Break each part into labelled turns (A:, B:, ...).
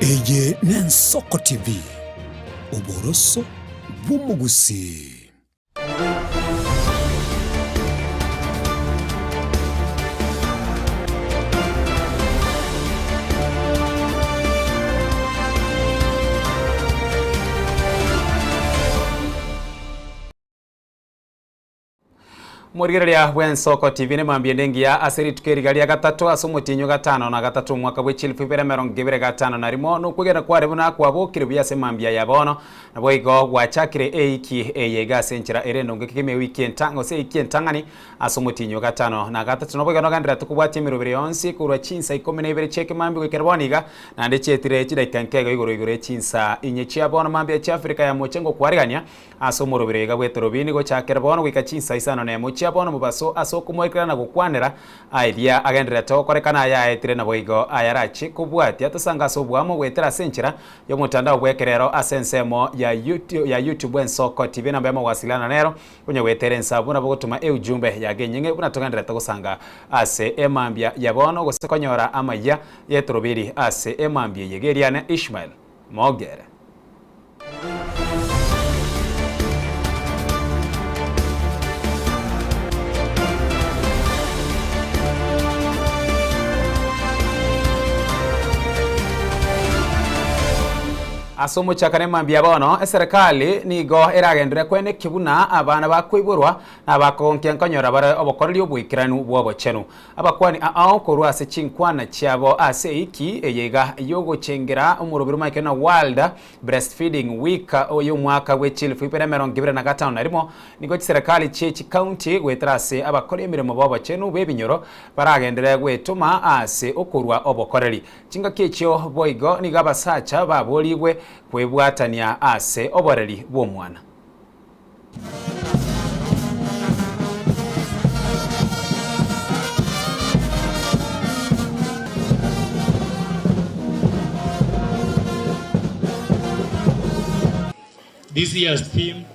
A: Eye n'Ensoko TV, oboroso bw'omogusii.
B: Omorigereria bw'Ensoko TV nemambia ende engiya ase rituko eriga ria gatato ase omotienyi o gatano na gatato omwaka bwe chilifu ibere emerongo ebere gatano na rimo nokwegena kware buna kwabokire buya ase mambia ya bono Naboigo gwachakire eiki eye iga ase enchera ere endonge kegima ewiki entang'ani gose eiki entang'ani ase omotienyi o gatano na gatato. Naboigo nogendererete kobwatia emeroberi yonsi korwa chinsa ikomi na ibere chi'ekemambia goikera bono iga, naende chietire chidaika nkeigo igoro igoro ye chinsa inye chia bono mambia chi'Afrika ya moche ngokwarigania ase omoroberi oiga bw'etorobini gochakera bono goika chinsa isano nemo chia bono mobaso ase okomoikera na gokwanera Eria agendererete gokorekana ayaetire naboigo ayarachie kobwatia tosange ase oboamo goetera ase enchera y'omotandao bw'ekerero ase ensemo ya ya YouTube Ensoko TV enamba y'omogwasiliana nero onye goetera ensabu nabo gotoma eujumbe yage enyeng'e buna togendererete gosanga ase emambia ya bono gose konyora amayia y'etorobiri ase emambia eye Geriane Ishmael Mogere. Ase omochakano emambia bono, eserekari nigo eragenderere koenekia buna abana bakoiborwa na abakogonkia nkonyora bare obokoreri oboikeranu bw'obochenu. Abakuani ao korwa ase chinkwana chiabo ase eiki eye iga y'ogochengera omoroberi omaikire na World Breastfeeding Week y'omwaka bwe chilifu ibere emerongo ibere na gatano na rimo, nigo chiserekari chie chikaunti goetera ase abakori emeremo b'obochenu b'ebinyoro baragenderere gwetoma ase okorua obokoreri. Chingaki echio boigo nigo abasacha baborigwe kwebwatania ase oboreri bw'omwana.
C: This year's theme,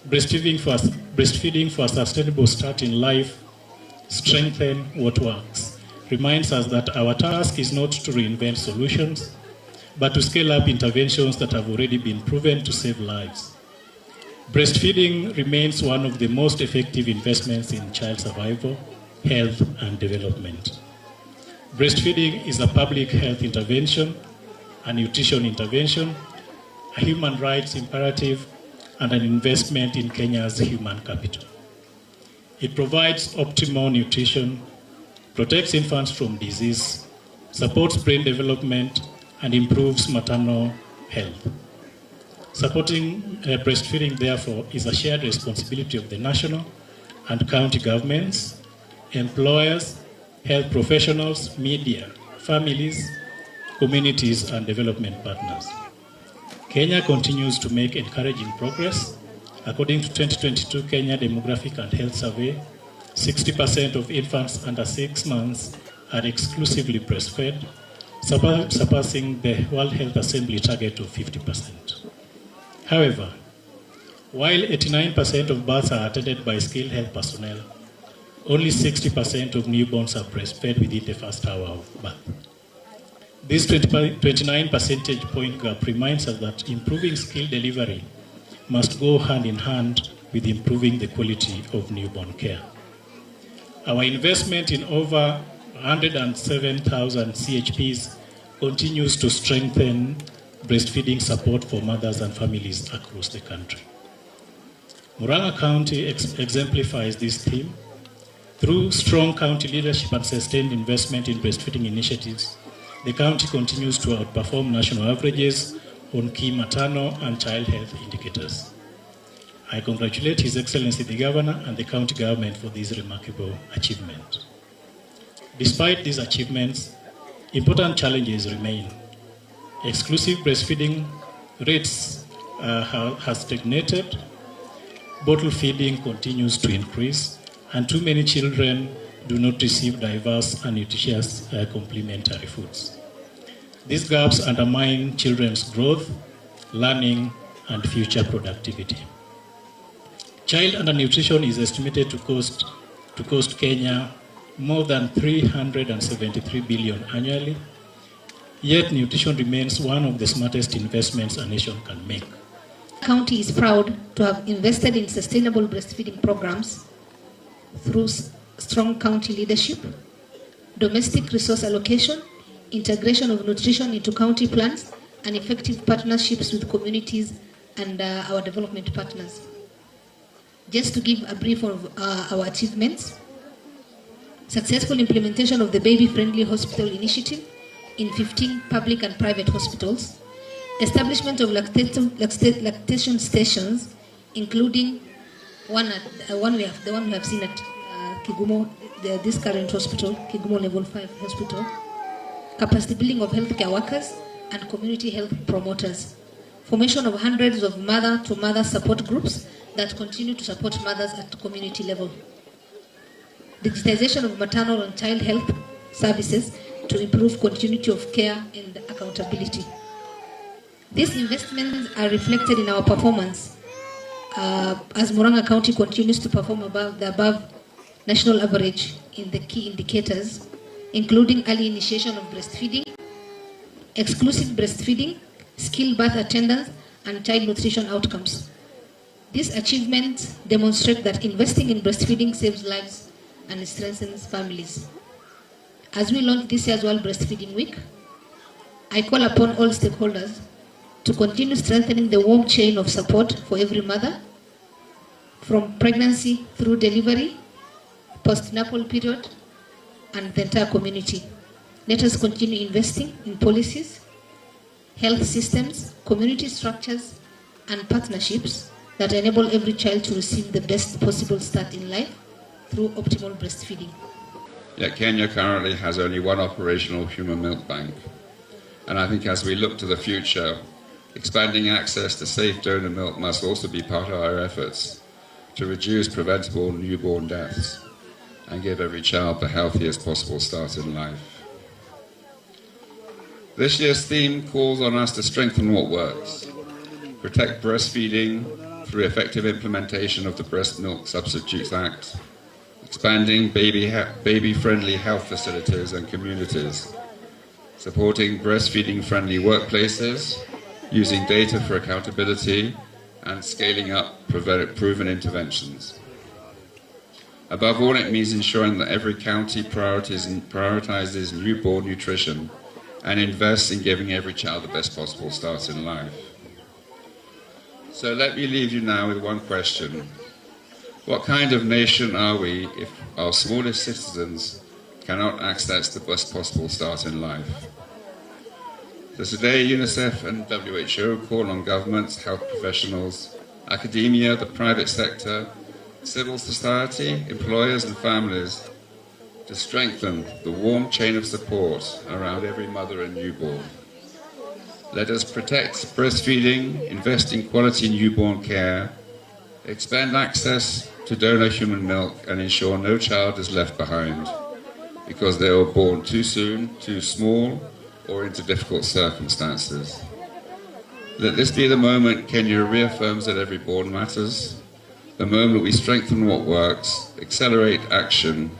C: Breastfeeding for, Breastfeeding for a Sustainable Start in Life, Strengthen What Works, reminds us that our task is not to reinvent solutions, but to scale up interventions that have already been proven to save lives. Breastfeeding remains one of the most effective investments in child survival, health, and development. Breastfeeding is a public health intervention, a nutrition intervention, a human rights imperative, and an investment in Kenya's human capital. It provides optimal nutrition, protects infants from disease, supports brain development, and improves maternal health. Supporting uh, breastfeeding, therefore, is a shared responsibility of the national and county governments, employers, health professionals, media, families, communities, and development partners. Kenya continues to make encouraging progress. According to 2022 Kenya Demographic and Health Survey, 60% of infants under six months are exclusively breastfed, surpassing the World Health Assembly target of 50%. However, while 89% of births are attended by skilled health personnel, only 60% of newborns are breastfed within the first hour of birth. This 29 percentage point gap reminds us that improving skill delivery must go hand in hand with improving the quality of newborn care. Our investment in over 107,000 CHPs continues to strengthen breastfeeding support for mothers and families across the country. Murang'a County ex exemplifies this theme. Through strong county leadership and sustained investment in breastfeeding initiatives, the county continues to outperform national averages on key maternal and child health indicators. I congratulate His Excellency the Governor and the county government for this remarkable achievement. Despite these achievements, important challenges remain. Exclusive breastfeeding rates uh, has stagnated, bottle feeding continues to increase, and too many children do not receive diverse and nutritious uh, complementary foods. These gaps undermine children's growth, learning, and future productivity. Child undernutrition is estimated to cost, to cost Kenya more than 373 billion annually. Yet nutrition remains one of the smartest investments a nation can make.
D: County is proud to have invested in sustainable breastfeeding programs through strong county leadership, domestic resource allocation, integration of nutrition into county plans, and effective partnerships with communities and our development partners. Just to give a brief of our achievements, successful implementation of the Baby-Friendly Hospital Initiative in 15 public and private hospitals, establishment of lactation stations, including one at, one we have, the one we have seen at Kigumo, this current hospital, Kigumo Level 5 Hospital, capacity building of healthcare workers and community health promoters, formation of hundreds of mother-to-mother support groups that continue to support mothers at community level, digitization of maternal and child health services to improve continuity of care and accountability. These investments are reflected in our performance as Murang'a County continues to perform above the above national average in the key indicators, including early initiation of breastfeeding, exclusive breastfeeding, skilled birth attendance, and child nutrition outcomes. These achievements demonstrate that investing in breastfeeding saves lives and strengthens families. As we launch this year's World Breastfeeding Week, I call upon all stakeholders to continue strengthening the warm chain of support for every mother, from pregnancy through delivery, postnatal period, and the entire community. Let us continue investing in policies, health systems, community structures, and partnerships that enable every child to receive the best possible start in life through optimal breastfeeding.
E: Yet Kenya currently has only one operational human milk bank. And I think as we look to the future, expanding access to safe donor milk must also be part of our efforts to reduce preventable newborn deaths and give every child the healthiest possible start in life. This year's theme calls on us to strengthen what works, protect breastfeeding through effective implementation of the Breast Milk Substitutes Act, expanding baby-friendly health facilities and communities, supporting breastfeeding-friendly workplaces, using data for accountability, and scaling up proven interventions. Above all, it means ensuring that every county prioritizes newborn nutrition and invests in giving every child the best possible start in life. So let me leave you now with one question. What kind of nation are we if our smallest citizens cannot access the best possible start in life? So today, UNICEF and WHO call on governments, health professionals, academia, the private sector, civil society, employers and families to strengthen the warm chain of support around every mother and newborn. Let us protect breastfeeding, invest in quality newborn care, expand access to donor human milk, and ensure no child is left behind because they were born too soon, too small, or into difficult circumstances. Let this be the moment Kenya reaffirms that every born matters, the moment we strengthen what works, accelerate action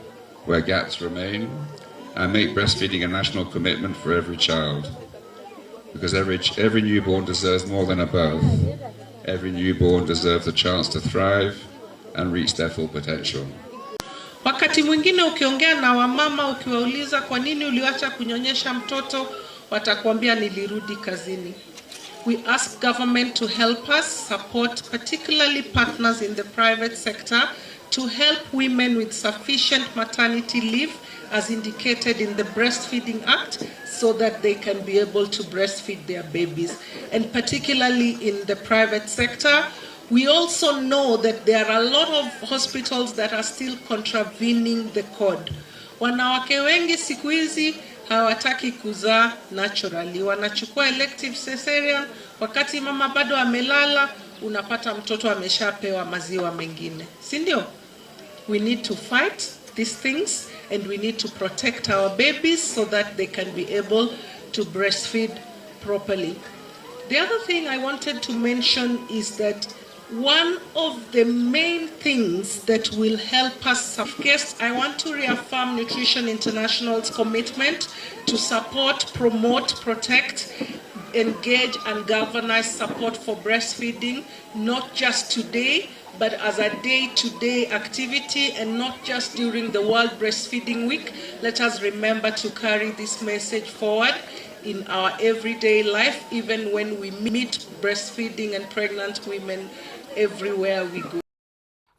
E: where gaps remain, and make breastfeeding a national commitment for every child. Because every newborn deserves more than a birth. Every newborn deserves a chance to thrive and reach their full potential.
F: Wakati mwingine ukiongea na wamama ukiwauliza kwa nini uliacha kunyonyesha mtoto, watakwambia nilirudi kazini. We ask government to help us support particularly partners in the private sector to help women with sufficient maternity leave as indicated in the Breastfeeding Act so that they can be able to breastfeed their babies. And particularly in the private sector, we also know that there are a lot of hospitals that are still contravening the code. Wanawake wengi siku hizi hawataki kuzaa naturally, wanachukua elective cesarean. Wakati mama bado amelala, unapata mtoto ameshapewa maziwa mengine, si ndio? We need to fight these things and we need to protect our babies so that they can be able to breastfeed properly. The other thing I wanted to mention is that One of the main things that will help us guests, I want to reaffirm Nutrition International's commitment to support, promote, protect, engage and galvanize support for breastfeeding, not just today, but as a day-to-day activity and not just during the World Breastfeeding Week. Let us remember to carry this message forward in our everyday life, even when we meet breastfeeding and pregnant women everywhere we go.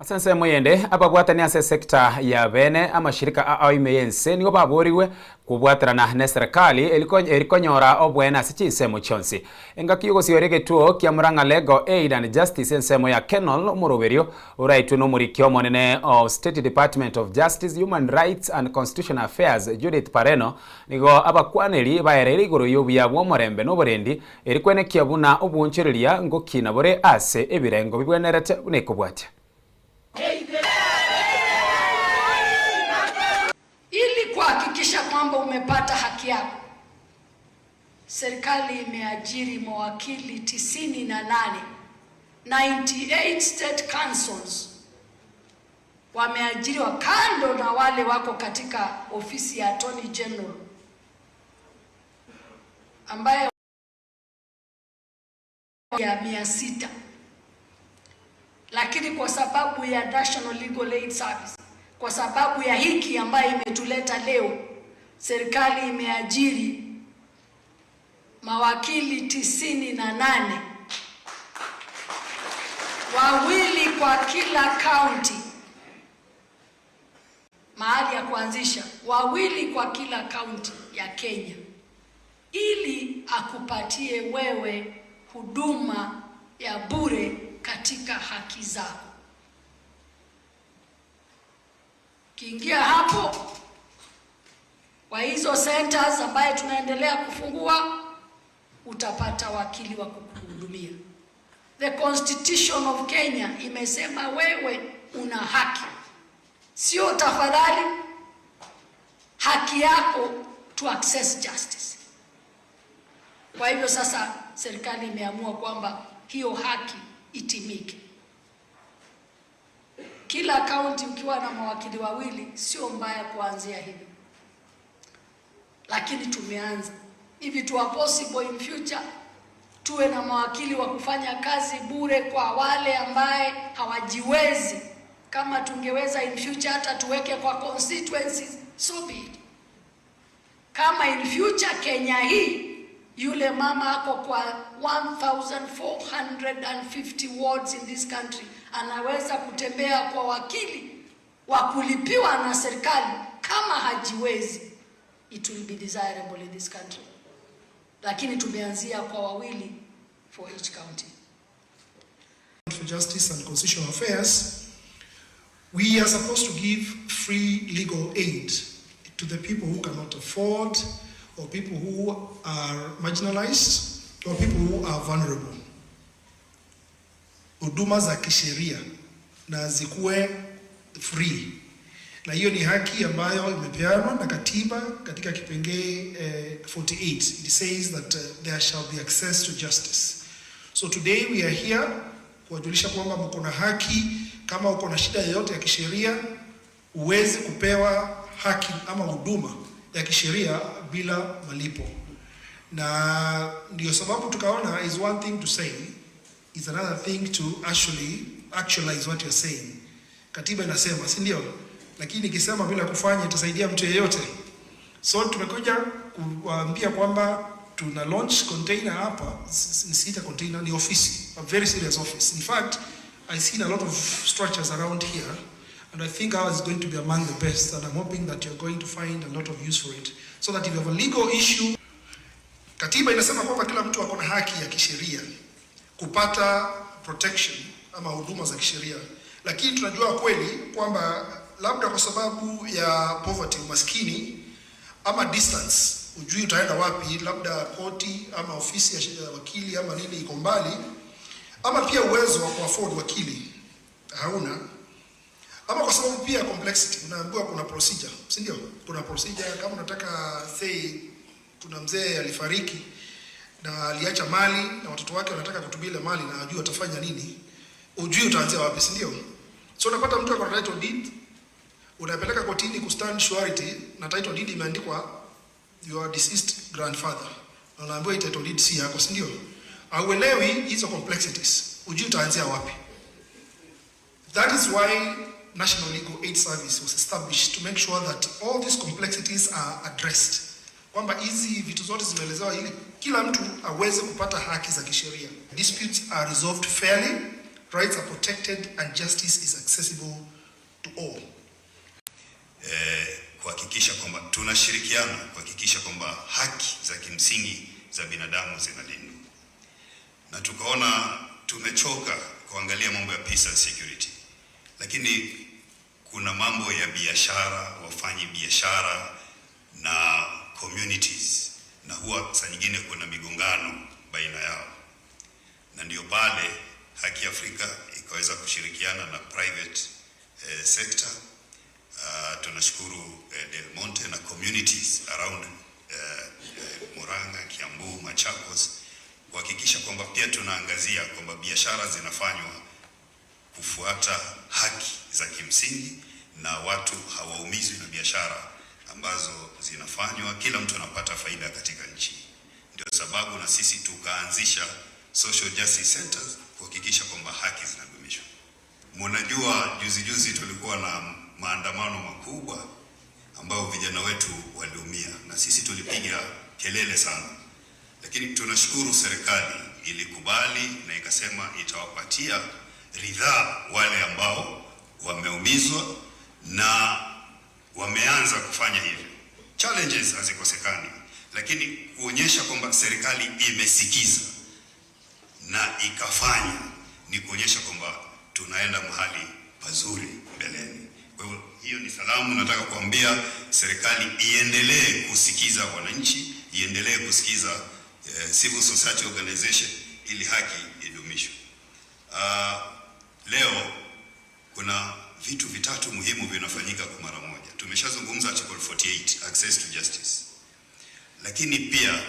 B: Ase ensemo eyende, ababwatani ase esecta ya bene amashirika ao ime y'ense nigo baborigwe kobwaterana neserekali eri konyora oboene ase chinsemo chionsi. Engaki y'ogosiora egetuo kia Murang'a Legal Aid and Justice ensemo ya Kenol omoroberio oraetwe nomoriki omonene o State Department of Justice, Human Rights and Constitutional Affairs Judith Pareno nigo abakwaneri baereire igoro y'obuya bw'omorembe noborendi Eri kwenekia buna obwoonchoreria ngokina bore ase ebirengo bibwenerete buna ekobwatia.
G: Ili kuhakikisha kwamba umepata haki yako, serikali imeajiri mawakili 98, 98 state counsels wameajiriwa kando na wale wako katika ofisi ya Attorney General ambaye ya 600, lakini kwa sababu ya National Legal Aid Service, kwa sababu ya hiki ambayo imetuleta leo, serikali imeajiri mawakili 98, wawili kwa kila county, mahali ya kuanzisha, wawili kwa kila county ya Kenya, ili akupatie wewe huduma ya bure katika haki zako. Ukiingia hapo kwa hizo centers ambaye tunaendelea kufungua, utapata wakili wa kukuhudumia. The Constitution of Kenya imesema wewe una haki, sio tafadhali, haki yako to access justice. Kwa hivyo sasa serikali imeamua kwamba hiyo haki itimike. Kila kaunti ukiwa na mawakili wawili sio mbaya kuanzia hivyo, lakini tumeanza hivi tu possible in future tuwe na mawakili wa kufanya kazi bure kwa wale ambaye hawajiwezi. Kama tungeweza in future hata tuweke kwa constituencies, so be it. Kama in future Kenya hii yule mama ako kwa 1450 wards in this country anaweza kutembea kwa wakili wa kulipiwa na serikali kama hajiwezi, it will be desirable in this country. Lakini tumeanzia kwa wawili for each county.
H: For Justice and Constitutional Affairs, we are supposed to give free legal aid to the people who cannot afford, or people who are marginalized, or people who are vulnerable. Huduma za kisheria na zikuwe free, na hiyo ni haki ambayo imepeanwa na katiba katika kipengee 48. It says that there shall be access to justice. So today we are here kuwajulisha kwamba mko na haki. Kama uko na shida yoyote ya kisheria, huwezi kupewa haki ama huduma ya kisheria bila malipo, na ndio sababu tukaona is one thing to say, is another thing to actually actualize what you're saying. Katiba inasema, si ndio? Lakini ikisema bila kufanya itasaidia mtu yeyote? So tumekuja kuwaambia kwamba tuna launch container hapa, nisiita container, ni ofisi, a very serious office. In fact, I seen a lot of structures around here, and I think ours is going to be among the best, and I'm hoping that you're going to find a lot of use for it, so that if you have a legal issue. Katiba inasema kwamba kila mtu ako na haki ya kisheria kupata protection ama huduma za kisheria, lakini tunajua kweli kwamba labda kwa sababu ya poverty, umaskini ama distance, hujui utaenda wapi, labda koti ama ofisi ya wakili ama nini iko mbali, ama pia uwezo wa kuafford wakili hauna, ama kwa sababu pia complexity, unaambiwa kuna procedure, si ndio? Kuna procedure kama unataka, say kuna mzee alifariki na aliacha mali na watoto wake wanataka kutumia ile mali na hawajui watafanya nini. Ujui utaanzia wapi, si ndio? So unapata mtu ako na title deed, unapeleka kotini kustand surety na title deed imeandikwa your deceased grandfather, na unaambiwa hii title deed si yako, si ndio? Hauelewi hizo complexities, ujui utaanzia wapi. That is why National Legal Aid Service was established to make sure that all these complexities are addressed, kwamba hizi vitu zote zimeelezewa ili kila mtu aweze kupata haki za kisheria. Disputes are resolved fairly, rights are protected and justice is accessible to all.
I: Kuhakikisha kwamba tunashirikiana kuhakikisha kwamba haki za kimsingi za binadamu zinalindwa, na tukaona tumechoka kuangalia mambo ya peace and security, lakini kuna mambo ya biashara, wafanyi biashara na communities, na huwa saa nyingine kuna migongano baina yao, na ndio pale Haki Afrika ikaweza kushirikiana na private sector. Tunashukuru Del Monte na communities around Murang'a, Kiambu, Machakos kuhakikisha kwamba pia tunaangazia kwamba biashara zinafanywa kufuata haki za kimsingi na watu hawaumizwi na biashara ambazo zinafanywa, kila mtu anapata faida katika nchi. Ndio sababu na sisi tukaanzisha social justice centers kuhakikisha kwamba haki zinadumishwa. Mnajua, juzi juzi tulikuwa na maandamano makubwa ambayo vijana wetu waliumia, na sisi tulipiga kelele sana, lakini tunashukuru serikali ilikubali na ikasema itawapatia ridhaa wale ambao wameumizwa na wameanza kufanya hivyo. Challenges hazikosekani, lakini kuonyesha kwamba serikali imesikiza na ikafanya ni kuonyesha kwamba tunaenda mahali pazuri mbeleni. Kwa hivyo hiyo ni salamu nataka kuambia serikali iendelee kusikiza wananchi, iendelee kusikiza civil society organization ili haki idumishwe. Leo kuna vitu vitatu muhimu vinafanyika kwa mara moja. Tumeshazungumza Article 48 access to justice, lakini pia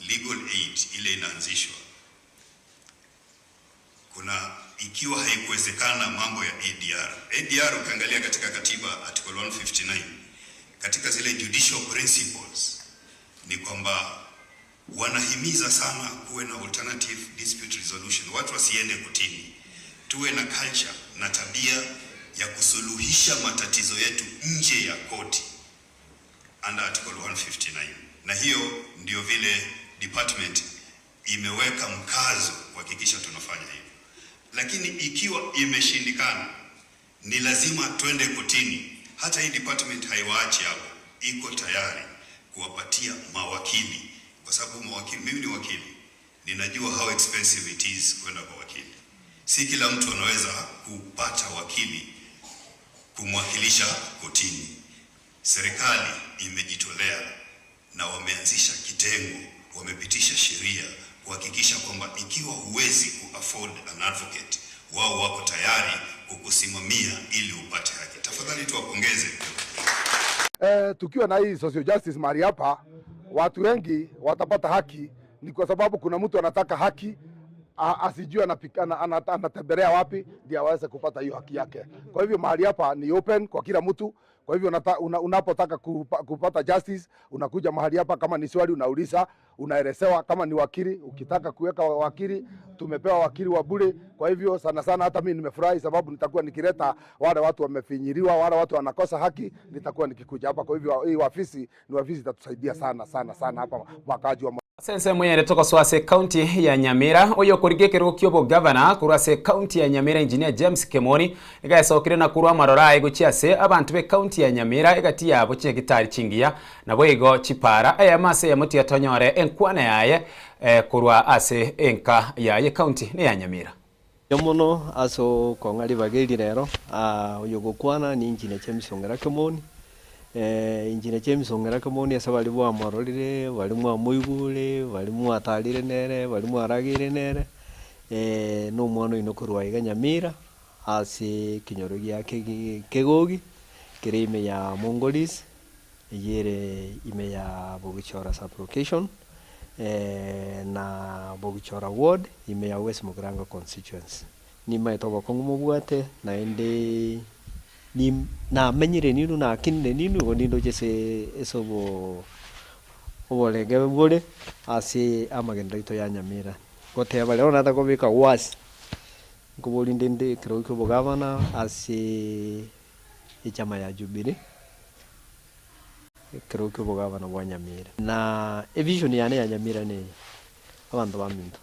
I: legal aid ile inaanzishwa. Kuna ikiwa haikuwezekana mambo ya ADR. ADR ukiangalia katika katiba Article 159 katika zile judicial principles ni kwamba wanahimiza sana kuwe na alternative dispute resolution, watu wasiende kotini, tuwe na culture na tabia ya kusuluhisha matatizo yetu nje ya koti under Article 159, na hiyo ndio vile department imeweka mkazo kuhakikisha tunafanya hivyo. Lakini ikiwa imeshindikana, ni lazima twende kotini. Hata hii department haiwaachi hapo, iko tayari kuwapatia mawakili, kwa sababu mawakili, mimi ni wakili, ninajua how expensive it is kwenda kwa wakili. Si kila mtu anaweza kupata wakili kumwakilisha kotini. Serikali imejitolea na wameanzisha kitengo, wamepitisha sheria kuhakikisha kwamba ikiwa huwezi ku afford an advocate, wao wako tayari kukusimamia ili upate haki. Tafadhali tuwapongeze.
J: Tukiwa na hii social justice mahali hapa, watu wengi watapata haki. Ni kwa sababu kuna mtu anataka haki asijue anatembelea wapi ndio aweze kupata hiyo haki yake. Kwa hivyo mahali hapa ni open kwa kila mtu. Kwa hivyo unapotaka kupata justice unakuja mahali hapa, kama ni swali unauliza, unaelezewa. Kama ni wakili, ukitaka kuweka wakili, tumepewa wakili wa bure. Kwa hivyo sana sana hata mimi nimefurahi, sababu nitakuwa nikileta wale watu wamefinyiliwa, wale watu wanakosa haki, nitakuwa nikikuja hapa. Kwa hivyo hii ofisi ni ofisi itatusaidia sana sana sana hapa wakaaji wa
B: Sense mwene tokoswa ase county ya Nyamira oyo korigia ekerogo kia obogavana korwa ase county ya Nyamira Engineer James Kemoni egaesokire na korwa amarora aye gochia ase abanto be county ya Nyamira egati yabo chinyagitari chingiya nabo igo chipara eyemo ase eyemo tiga tonyore enkwana yaye korwa ase enka yaye county ne ya Nyamira.
K: Mbuya mono ase okong'a ribaga eri rero. Oyogokwana ninche James Ong'era Kemoni. Inche James Ong'era Kemoni ase baria bwamororire, baria mwamoigure, baria mwatarire nere, baria mwarageire nere, na omwana oino korwa iga Nyamira, ase ekenyoro gia Kegi Kegogi, kere ime ya Mongolis, eyio ere ime ya Bogichora sub-location, na Bogichora ward, ime ya West Mugirango constituency. Nimaete obokong'u mobwate, naende nim namenyire ninwe nakinire ninwe igo nindoche ase ase oboo oborege bore ase amagendo aito ya Nyamira. Goteba rero natakobeka wasi, nkoboria inde nde ekerogo kia obogavana aseeee echama ya Jubilee, ekerogo kia obogavana bwa Nyamira. Na evision yane ya Nyamira neye, abanto baminto.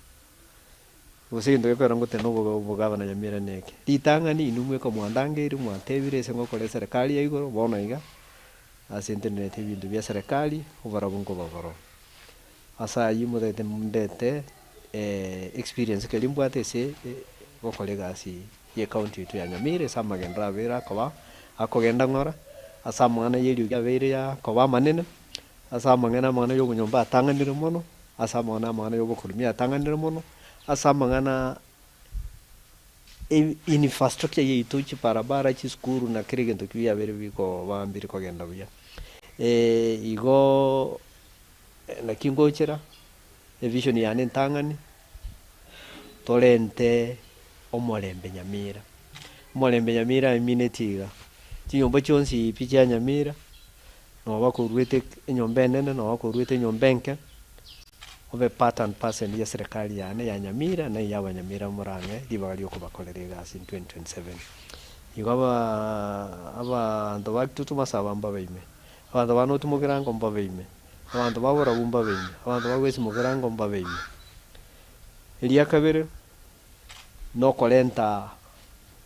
K: Gose egento gekogera ngoteba oboga obogavana Nyamira neke, ritang'ani inwe mweka mwandangeirie mwatebire ase ngokora eserekari ya igoro bono iga, ase ntenerete ebinto bia eserekari, oborabu nkoba boroo. Ase ayio motagete ndete experience keria mbwate ase gokora egasi ya ecounty yaito ya Nyamira ase amagenderero abeire akoba akogenda ng'ora, ase amang'ana ya eriogi abeire akoba amanene. Ase amang'ana amang'ana y'obonyomba atang'anire mono, ase amang'ana amang'ana y'obokoremi atang'anire mono, ase amang'ana e infrastructure yaito chibarabara, chisukuru na kera egento ki biabeire bikoba mbiri kogenda buya. Igo naki ngochera, evision yane entang'ani, torente omorembe Nyamira. Omorembe Nyamira eminetie iga, chinyomba chionsi pi chia Nyamira. Noba koruete enyomba enene, noba koruete enyomba enke, obe part and parcel ye serikali yane ya Nyamira na eya abanyamira morang'e ribaga riokobakorera egasi in 2027. Igo aba abanto ba Kitutu Masaba mbabe ime, abanto ba North Mugirango mbabe ime, abanto ba Borabu mbabe ime, abanto ba West Mugirango mbabe ime. Eria kabere, nokorenta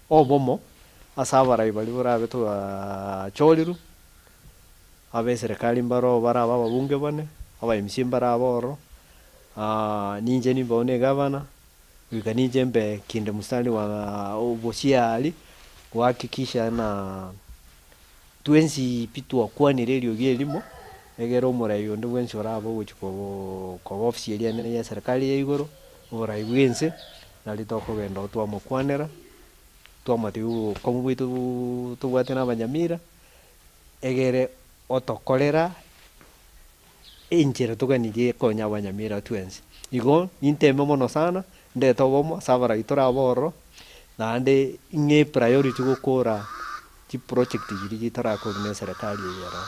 K: obomo ase abarai baria borabe twachorirwe. Abeserekari mbaro barabe ababunge bane, aba MCA mbarabe ororo, ninche nimbe na egavana, goika ninche mbe kinde mstari wa obosiari gohakikisha ng'a twensi pi twakwanire eriogi erimo, egere omorai onde bwensi orabe ogochia kobo koba ofisi eria enene ya eserekari ya igoro, oborai bwa ense, nari tokogenda oo twamokwanera, twamotebia obokong'u bwaito tobwate na abanyamira. Egere otokorera enchera toganirie konya abanyamira twensi. Igo ninteme mono sana, ndete obomo ase abarai torabe ororo, naende ng'e epriority gokora chiproject chiria chitarakorwa na eserekari eye ero.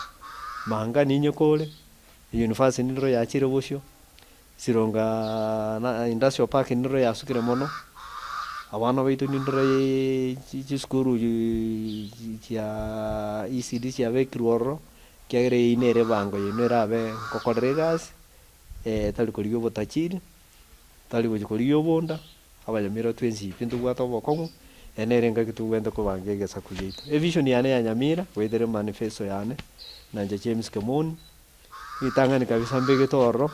K: Manga ninye kore, university nero yachire bosio, Sironga na industrial park nero yasukire mono, abana baito nindore chisukuru chia ECD chiabekirwe ororo, ekiagera eyio nere ebango yaino erabe ngokorera egasi, tari korigia obotachiri, tari gochia korigia obonda, abanyamira twensi pi ntobwate obokong'u, eye nere engaki tobwenerete kobanga egesaku giaito. Evision yane ya Nyamira, goetera emanifesto yane, na inche James Kemoni. Ritang'ani kabisa mbegete ororo,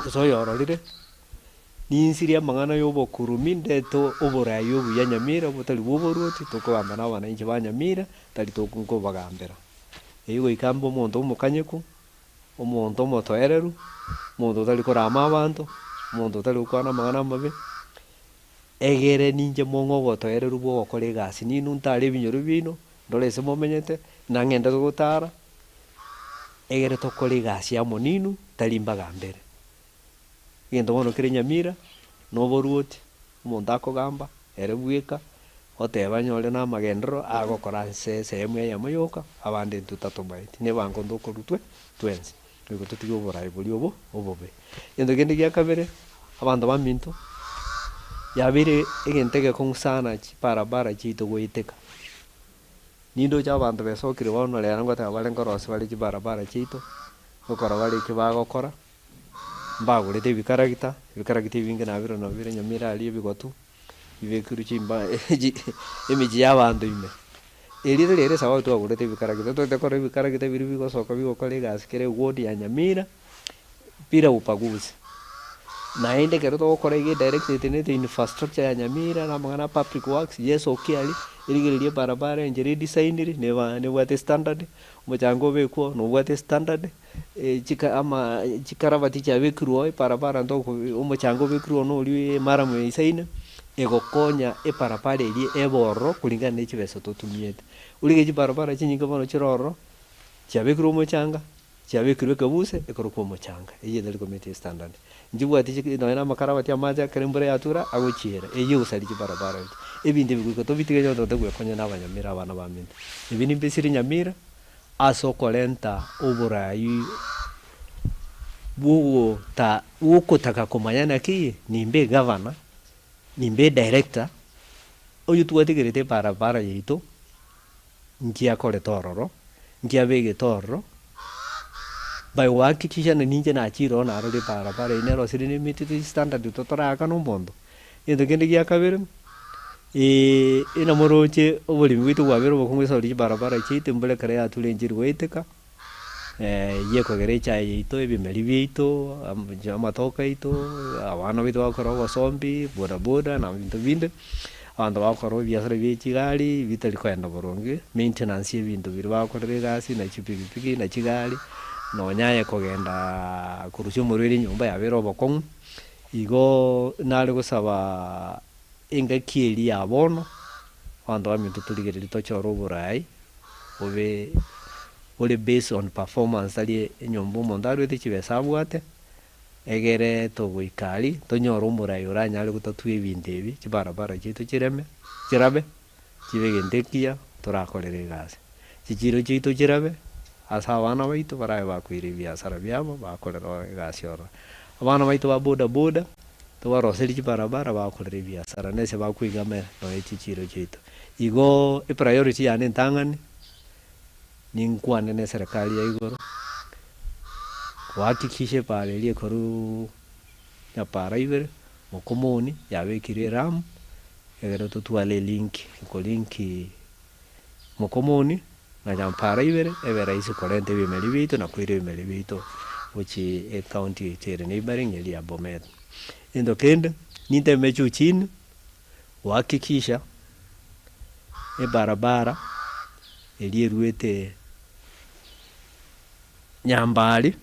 K: gose oyororire, ninsirie amang'ana ya obokurumi ndete oborai obuya Nyamira botari bwa oboruoti, tokogamba na abananchi ba Nyamira, tari toku nkobagambera. Eyio goika mbe omonto omokanyeku, omonto omotoereru, omonto otari korama abanto, omonto otari gokwana amang'ana amabe, egere ninche mong'e obotoereru bwa ogokora egasi ninwe ntare ebinyoro biaino, ndore ase momenyete, nang'ende gotara. Egere tokore egasi amo ninwe, tari mbagambere. Egento bono kere nyamira, na oboruoti, omonto akogamba, ere bweka, oteba anyore na amagenderero, agokora ase esehemu eyemo yoka, abande intwe tatomaeti. Nebango ntokorutwe twensi, nigo totige oborai boria obo obobe. Egento kende gia kabere, abanto baminto, yabeire egento egekong'u sana chibarabara chiaito goeteka. Nindoche abanto besokire bono rero ngoteba bare nkorosia bare chibarabara chiaito, ngokora bare eki bagokora, mbagorete ebikaragita, ebikaragita ebinge nabire nabio bire nyamira aria ebigotu, bibekirwe chimba emechie ya abanto ime. Erio riria esababu twagorete ebikaragita, totagete korora ebikaragita biria bigosoka bigokora egasi kera eward ya Nyamira, bila ubaguzi. Naende ekero togokora iga edirectorate nete infrastructure ya Nyamira na amang'ana a public works, yesokia aria, erigereria ebarabara enchera edesigniri, neba nebwate standard, omochanga obekwe oo nobwate standard, chika ama chikaravati chiabekirwe oo ebarabara ntoko omochanga obekirwe oo noria emaramu eisaine, egokonya ebarabara eria ebe ororo kulingana ne chibesa totumiete. Origereria chibarabara chinyinge bono chire ororo, chiabekirwe omochanga. Chiabekirwe ekebuse ekorokwa omochanga, eyio etari kometi estandard. Nchibwati chi nonya na amakarabati amache ekero embura yatura agochiera, eyio egosaria chibarabara echi. Ebinto ebi goika tobitige onye totagete goekonya na abanyamira abana baminto. Ebi nimbesire nyamira ase okorenta oborai bwogota bwokotaka komanya naki nimbe egavana, nimbe edirector, oywo twatigerete ebarabara yaito. Nkiakorete ororo, nkiabegete ororo, by gohakikisha ng'a ninche nachire ororo narorire ebarabara eye nerosire na emete teri standard totoraakana omonto. Egento kende gia kabere, inamoroche oboremi bwaito bwabeire obokong'u ase oria chibarabara chiaito embura ekero yature enchiri goeteka, eywo ekogera echae yaito, ebimeri biaito, amatoke aito, abana baito bagokora obosombi, bodaboda na ebinto binde. Abanto bagokora ebiasara bie chigari bitari kogenda boronge, maintenance ya ebinto biria bagokorera egasi na chipikipiki na chigari, nonya aye kogendaaa korusia omorwaire nyomba yabeire obokong'u, igoo nare gosabaa engaki eria ya bono, abanto baminto torigereria tochore oborai bobe bore based on performance tari enyomba omonto arwete chibesa abwate. Egere togoika aria, tonyore omorai oranyare gotatua ebinto ebi, chibarabara chiaito chireme, chirabe, chibe egento ekiya torakorere egasi. Chichiro chiaito chirabe, ase abana baito barabe bakoira ebiasara biabo bakorera egasi ororo. Abana baito ba boda boda, tobaroserie chibarabara bakorera ebiasara nese bakoigamera nonya chichiro chiaito. Igo epriority yane entang'ani. Ninkwane neserekari ya igoro, gohakikisha epaara eria ekorwa nyapaara ibere, mokomoni yabekire eramu, egere totware elink, ekolinki mokomoni na nyapaara ibere, ebe rahisi korenta ebimeri biaito na koira ebimeri biaito gochia ecounty yaito ere neighboring eria ya Bomet. Egento kende, ninteme juu chini. Gohakikisha ebarabara eria eruete Nyambari,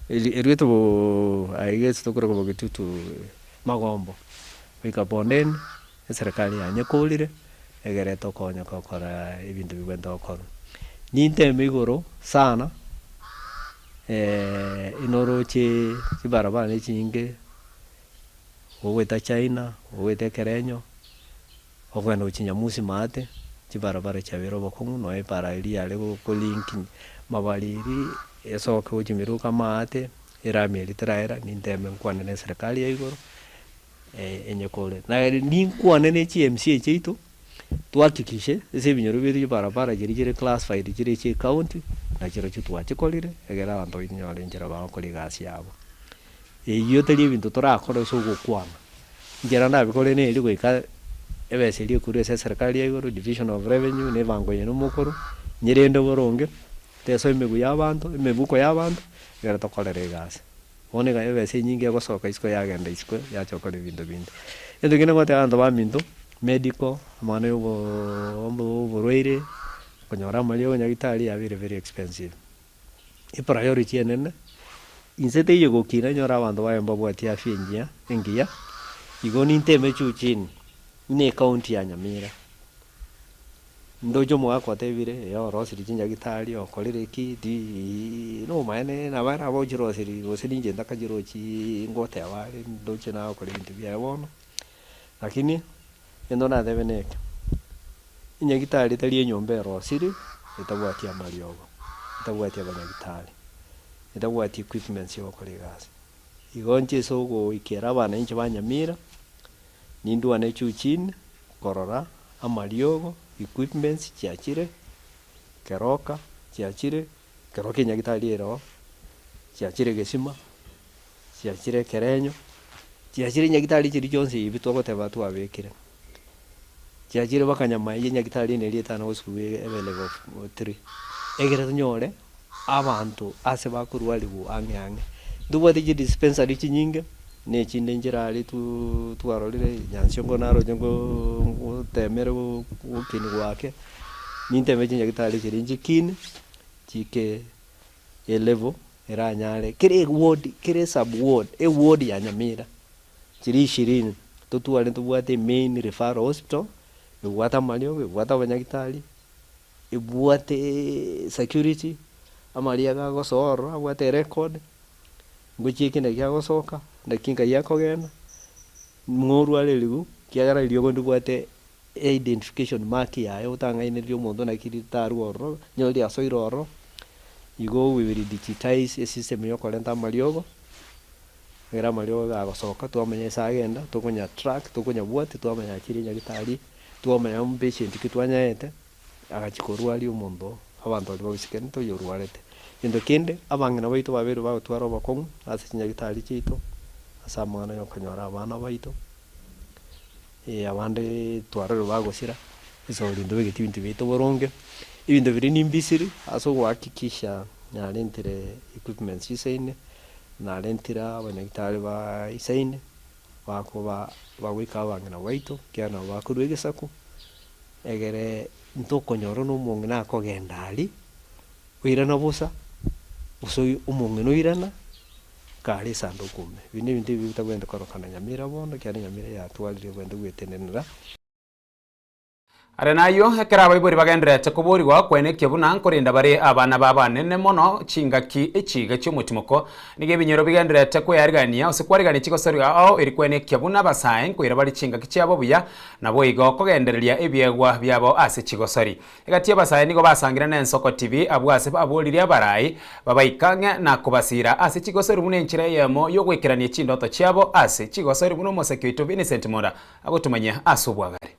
K: eruete aiga ase tokoroka Bogetutu Magombo goika Bondeni, eserekari yanyekorire egere tokonye gokora ebinto bibwenerete gokorwa. Ninteme igoro sana inoroche chibarabara nechinyinge. Ogoeta China, ogoeta ekerenyo, okogenda gochia Nyamusi maate, chibarabara chiabeire obokong'u nonya ebara eria yare go link mabariri esoke gochia miruka maate, erami eria teraera ninteme nkwane na eserekari ya igoro enyekore. Na ninkwane na chi MCA chiaito, twahakikishe ase ebinyoro biaito chibarabara chiria chire classified chire chia ecounty, nachirochio twachikorire, egere abanto banyore enchera bagokora egasi yabo. Eyio tari ebinto torakore ase ogokwana. Inchera ndabikore neri goika ebesa eria ekorwa ase eserekari ya igoro, division of revenue, na ebango eye nomokoro, nyerende boronge, tesoa emegu ya abanto, emebuko ya abanto, ekero tokorera egasi. Bono iga ebesa enyinge egosoka isiko yagenda isiko yacha gokora ebinto binde. Egento kende ngotebia abanto baminto, medical, amang'ana ya obo oborwaire, konyora amariogo nyagetari yabeire very expensive. Epriority enene, inse teiyo gokina nyore abanto baye mbabwati afya engiya engiya, igo ninteme juu chini, buna ecounty ya Nyamira, ndoche omogaka otebire ee orosirie chinyagitari okorire ki di nomaene nabo arabe ochirosirie gose ninche ntakachirochiii ngoteba are ndoche nagokora ebinto biaye bono, lakini egento natebe neke. Enyagitari tari enyomba erosirie etabwati amariogo, etabwati abanyagitari, etabwati equipments ya ogokora egasi. Igo inche ase ogoikera abananchi ba Nyamira, nindwane juu chini korora amariogo, equipments chiachire, keroka chiachire, keroka enyagitari ere oo, chiachire gesima, chiachire ekerenyo, chiachire enyagitari chiria chionsi ebi twagoteba twabekire. Chiachire mpaka nyamaye nyagetari ene eria etano gosukuma ebe level three, egere tonyore abanto ase bakorwariwa ang'e ang'e. Ntobwate chidispensary chinyinge, na echinde nchire aria twarorire Nyansiongo naroche ngotemere gokini gwake, ninteme chinyagitari chiria nchikine, chike elevel eranyare kera eward kera esub ward, eward ya Nyamira. Chiria ishirini, totware ntobwate emain referral hospital, ebwate amariogo, ebwate abanyagitari, ebwate security, Amariaga agosoa ororo abwate erecord, ngochia eki naki agosoka, naki nkai akogenda, ng'orware ribu, kiagera eriogo ndibwate identification mark yaye otang'ainereria omonto naki ritarwa ororo, onye riasoire ororo, igo we will digitize esystem ya okorenta amariogo, ekero amariogo gagosoka twamanya ase agenda, tokonya track, tokonyabwatia twamanya achire nyagetari, twamanya mpatient ki twanyaete. Agachia korwaria omonto, abanto baria bagochikenete oyorwarete. Gento kende, abang'ina baito babeire bagotwara obokong'u ase chinyagitari chiaito, ase amang'ana ya okonyora abana baito, abande twarorire bagosira, ase oborinto bw'egeti ebinto biaito boronge. Ebinto biria nimbisiri ase ogohakikisha narentire equipments chisaine, narentire abanyagitari baisaine, bakoba bagoika abang'ina baito, ekiagera nabo bakorwa egesaku. Egere ntokonyora nomong'ina akogenda aria, oirana bosa, gose omong'ina oirana, kare esanduku ime. Ebi nebinto ebi bitabwenerete korokana nyamira bono, ekiagera nyamira yatwarire obwenerete gwetenenera.
B: Are nayio, ekero abaibori bagendererete koborigwa kwenekia buna nkorenda bare abana babo anene mono chingaki echi iga chi'omotimoko, Nigo ebinyoro bigendererete kwearigania gose kwarigania chigosorio ao eri kwenekia buna abasae nkoira bare chingaki chiabo buya, naboigo kogendereria ebiegwa biabo ase chigosori. Egati y'abasae nigo basangire n'ensoko tibi abwo ase baboririe abarai babaike ang'e na kobasiira ase chigosori buna enchera eyemo y'ogoikerania chindoto chiabo ase chigosori buna omoseki oito Vincent Mura agotumanyia ase obwagare.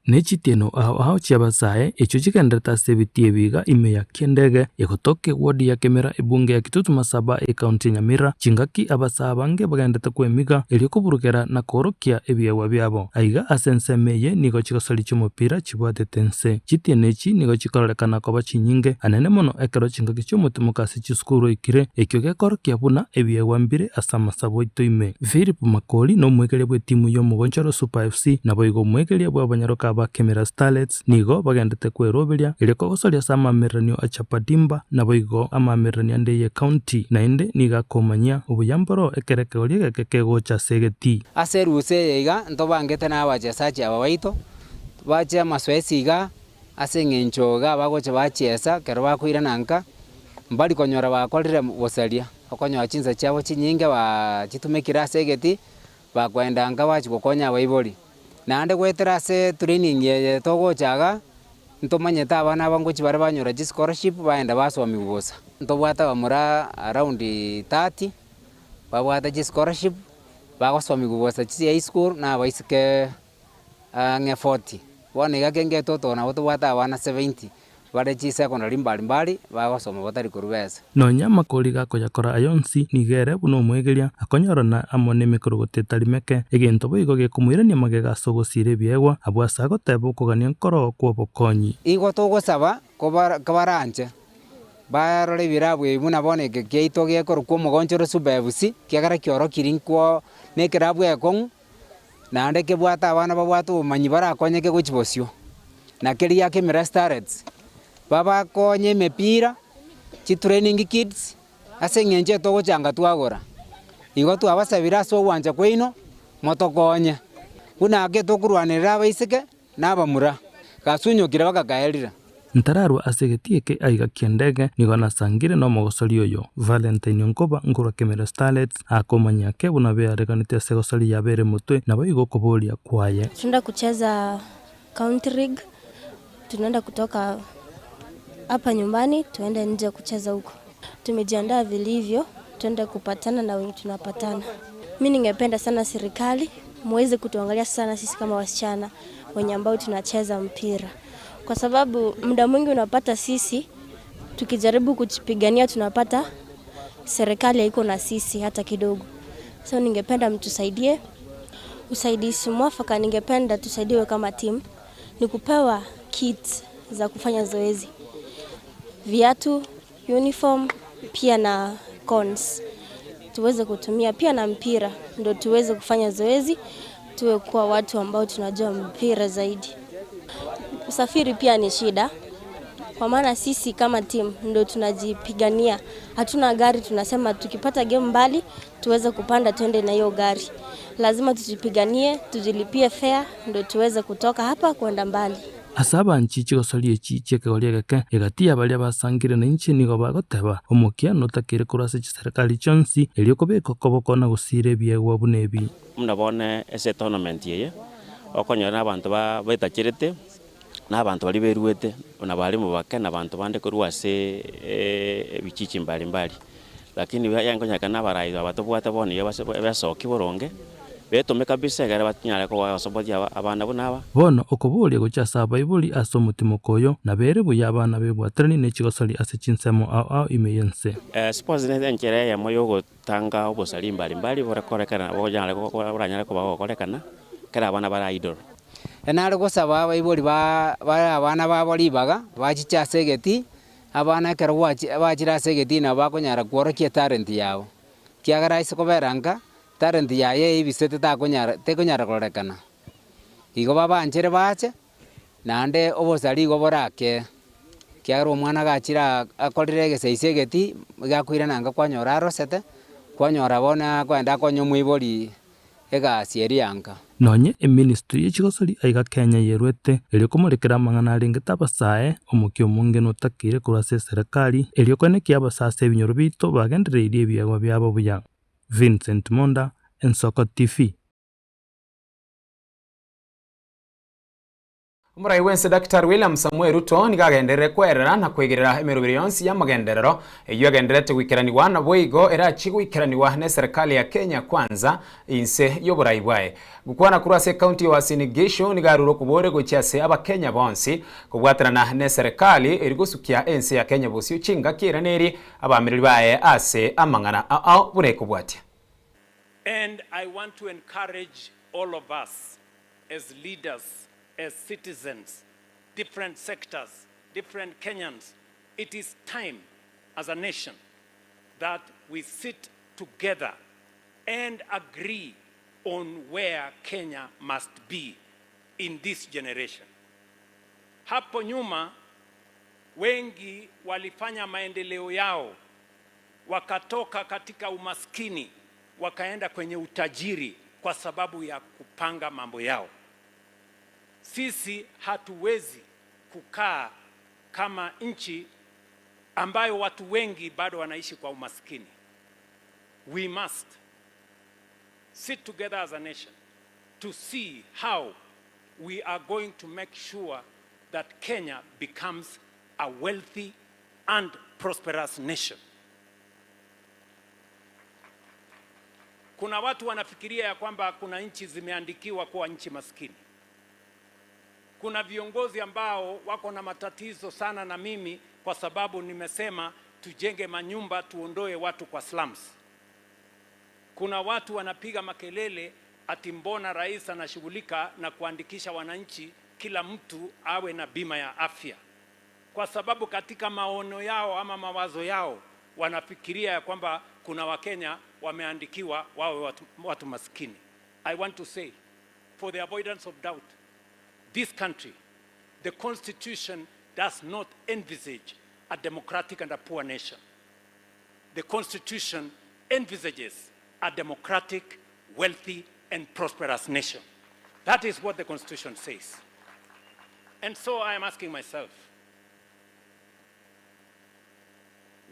L: Ne chitieno ao ao chi'abasae, echio chigenderete ase ebitii ebi iga ime ya Kiendege, egotoka eward ya Kemera, ebunge ya Kitutu Masaba, ecounty ya Nyamira, chingaki abasae abange bagenderete kwemiga erio koburugera na koorokia ebiegwa biabo. Aiga ase ensemo eye nigo chigosori chi'omopira chibwatete inse. Chitieno echi nigo chikororekana koba chinyinge, anene mono ekero chingaki chi'omotimoka ase chisukuru oikire, ekio gekorokia buna ebiegwa mbire ase amasabo aito ime. Philip Makori nomwegeria bw'etimu y'omogonchoro Super FC, naboigo omwegeria bw'abanyaroka ba Kemera Starlets nigo bagendete kweroberia erio kogosoria ase amaamereranio a Chapadimba naboigo amaamereranio ande y'ecounty naende nigo akomanyia obuya mboro ekero ekegori egeke kegocha ase egetii.
M: Ase erusa eye iga ntobangete na abachesachi aba baito, bache amasoesi iga ase eng'encho iga bagocha bachiesa ekero bakoirana nka, mbari konyora bakorire bosaria, okonyora chinsa chiabo chinyinge bachitumekire ase egetii, bakoenda nka bachia gokonya abaibori. Naende goetera ase training eye togocha iga, ntomanyete abana aba ngochia bare banyora chischolarship baenda basomiwa bosa. Ntobwate abamura around 30, babwate chischolarship, bagosomigwa bosa chi high school na abaiseke ang'e 40. Bono iga kenge totoo nabo tobwate abana 70 bare chisecondary mbari mbari bagosoma batari korwa besa.
L: Nonya amakori gakoyakora aya onsi, nigo ere buna omwegeria, akonyorana amo nemekorogoto etari meke, egento boigo gekomoirania magega ase ogosiira ebiegwa, abwo ase agoteba okogania nkoro kw'obokonyi.
M: Igo togosaba kobaranche barore ebirabu ebi buna bono eke kiaito gekorokwa omogonchoro Suba FC, ekiagera kiorokirie nkwo na ekerabu ekong'u, naende kebwate abana babwate obomanyi barakonyeke gochia bosio. Na keria Kemera Starlets, babakonye emepira, chitraining kits, ase eng'encho etogochanga twagora. Igo twabasabire ase ogwancha kwaino, motokonye, buna ake tokorwanerera abaiseke, na abamura, gasunyokire bagakaerire.
L: Ntararwa ase egetii eke aiga ki'endege, nigo nasangire nomogosori oyo, Valentine Onkoba, nkorwa Kemera Starlets, akomanyia ake buna beareganete ase egosori yabo ere motwe, naboigo okoboria kwaye.
N: Tunaenda kucheza county league, tunaenda kutoka hapa nyumbani tuende nje kucheza huko. Tumejiandaa vilivyo, tuende kupatana na wenye tunapatana. Mi ningependa sana serikali muweze kutuangalia sana sisi kama wasichana wenye ambao tunacheza mpira, kwa sababu muda mwingi unapata sisi tukijaribu kujipigania tunapata serikali haiko na sisi hata kidogo. So ningependa mtusaidie usaidizi mwafaka, ningependa tusaidiwe kama timu ni kupewa kits za kufanya zoezi, viatu, uniform pia na cones tuweze kutumia pia na mpira ndio tuweze kufanya zoezi, tuwe kuwa watu ambao tunajua mpira zaidi. Usafiri pia ni shida. Kwa maana sisi kama team ndo tunajipigania, hatuna gari. Tunasema tukipata game mbali tuweze kupanda twende na hiyo gari. Lazima tujipiganie, tujilipie fare ndo tuweze kutoka hapa kwenda mbali.
L: Ase abanchi chigosori echi chi'ekegori egeke, egati ya baria basangire nainche nigo bagoteba, Omokia notakeire korwa ase chiserekari chionsi, erio kobeka okoboko na gosiira ebiegwa buna ebi.
O: Buna bono ase etournament eye, okonyora na abanto ba betacherete, na abanto baria beruete, buna barimu bake na abanto bande korwa ase ebichichi mbali mbali. Lakini yaani konyora na abarai aba tobwate bono iga base besokia boronge, betome kabisa ekere banyare koba gosupport abana buna aba.
L: Bono okoboria gochia ase abaibori ase omotimoko oyo, nabere buya abana bebwateranie ne chigosori ase chinsemo ao ao ime y'ense.
O: Sports ne enchera eyemo yogotanga obosari mbali mbali borekorekana bonyare boranyare koba bogokorekana ekero abana bare idle.
M: Nare gosaba abaibori ba bae abana babo ribaga, bachiche ase egetii, Abana ekero bachire ase egetii nabo bakonyara kworokia etalenti yabo, ekiagera ase kobera nka, talenti yaye eibisete takonyara tekonyara kororekana. Igo babanchere bache, naende obosari igo borakee, ekiagera omwana gachire aa akorire egesaisi egetii, iga akoirana nka kwanyora arosete, kwanyora bono akoenda akonye omoibori egasi eria ya nka.
L: Nonye eministry ye chigosori aiga Kenya yerwete erio komorekera amang'ana arengete abasae, omokia omonge notakeire korwa ase eserekari erio koenekia abasae ase ebinyoro biaito bagendereirie ebiegwa biabo buya. Vincent Monda, Ensoko TV.
B: Omorai bw'ense Daktari William Samoei Ruto nigo agenderere kwerera na koigerera emeroberi yonsi y'amagenderero eyio agendererete goikeranigwa naboigo erachie goikeranigwa n'eserekari ya Kenya Kwanza inse y'oborai bwaye. Gokwana korwa ase ekaunti ya Uasin Gishu nigo arure okobore gochia ase abakenya bonsi kobwaterana n'eserekari eri gosukia ense ya Kenya bosio chingaki eraneri abamereri baye ase amang'ana ao buna ekobwatia.
P: And I want to encourage all of us as leaders, as citizens, different sectors, different Kenyans, it is time as a nation that we sit together and agree on where Kenya must be in this generation. Hapo nyuma wengi walifanya maendeleo yao wakatoka katika umaskini wakaenda kwenye utajiri kwa sababu ya kupanga mambo yao. Sisi hatuwezi kukaa kama nchi ambayo watu wengi bado wanaishi kwa umaskini. We must sit together as a nation to see how we are going to make sure that Kenya becomes a wealthy and prosperous nation. Kuna watu wanafikiria ya kwamba kuna nchi zimeandikiwa kuwa nchi maskini. Kuna viongozi ambao wako na matatizo sana na mimi kwa sababu nimesema tujenge manyumba tuondoe watu kwa slums. Kuna watu wanapiga makelele ati mbona rais anashughulika na kuandikisha wananchi kila mtu awe na bima ya afya, kwa sababu katika maono yao ama mawazo yao wanafikiria ya kwamba kuna Wakenya wameandikiwa wawe watu, watu maskini. I want to say for the avoidance of doubt, this country, the constitution does not envisage a democratic and a poor nation. The constitution envisages a democratic, wealthy, and prosperous nation. That is what the constitution says. And so I am asking myself,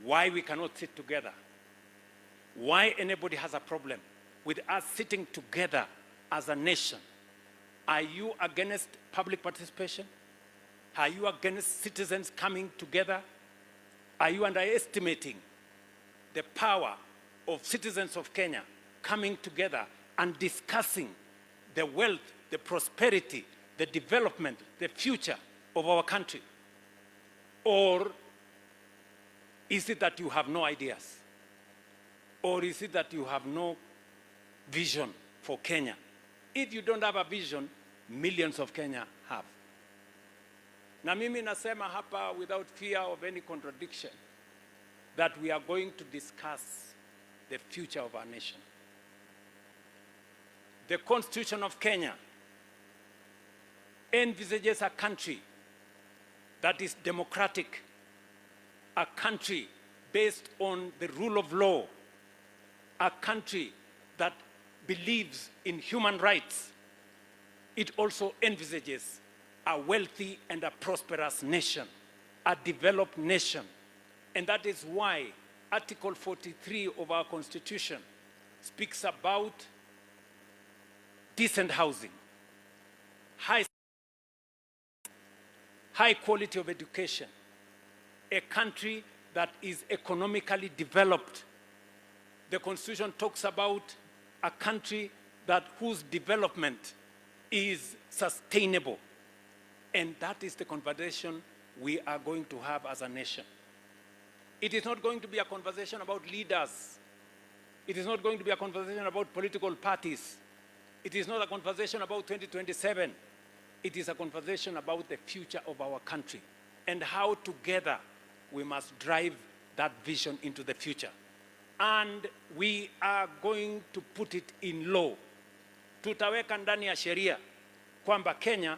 P: why we cannot sit together? Why anybody has a problem with us sitting together as a nation? Are you against public participation? Are you against citizens coming together? Are you underestimating the power of citizens of Kenya coming together and discussing the wealth, the prosperity, the development, the future of our country? Or is it that you have no ideas? Or is it that you have no vision for Kenya? If you don't have a vision, millions of Kenya have. Na mimi nasema hapa without fear of any contradiction that we are going to discuss the future of our nation. The Constitution of Kenya envisages a country that is democratic, a country based on the rule of law, a country that believes in human rights. It also envisages a wealthy and a prosperous nation, a developed nation. And that is why Article 43 of our Constitution speaks about decent housing, high, high quality of education, a country that is economically developed. The Constitution talks about a country that whose development is sustainable. And that is the conversation we are going to have as a nation. It is not going to be a conversation about leaders. It is not going to be a conversation about political parties. It is not a conversation about 2027. It is a conversation about the future of our country and how together we must drive that vision into the future. And we are going to put it in law. Tutaweka ndani ya sheria kwamba Kenya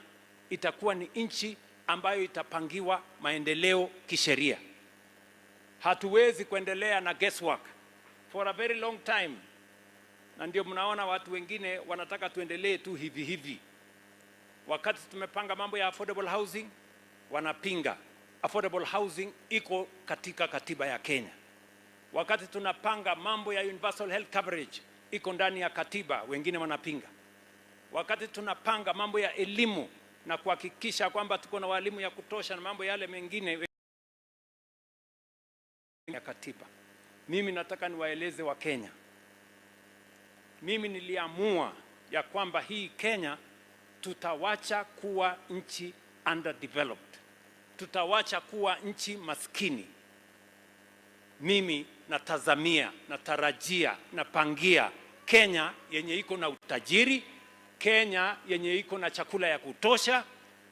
P: itakuwa ni nchi ambayo itapangiwa maendeleo kisheria. Hatuwezi kuendelea na guesswork for a very long time, na ndio mnaona watu wengine wanataka tuendelee tu hivi hivi. Wakati tumepanga mambo ya affordable housing, wanapinga. Affordable housing iko katika katiba ya Kenya. Wakati tunapanga mambo ya universal health coverage iko ndani ya katiba, wengine wanapinga. Wakati tunapanga mambo ya elimu na kuhakikisha kwamba tuko na walimu ya kutosha na mambo yale mengine ya katiba. Mimi nataka niwaeleze Wakenya, mimi niliamua ya kwamba hii Kenya tutawacha kuwa nchi underdeveloped, tutawacha kuwa nchi maskini. Mimi natazamia, natarajia, napangia Kenya yenye iko na utajiri, Kenya yenye iko na chakula ya kutosha,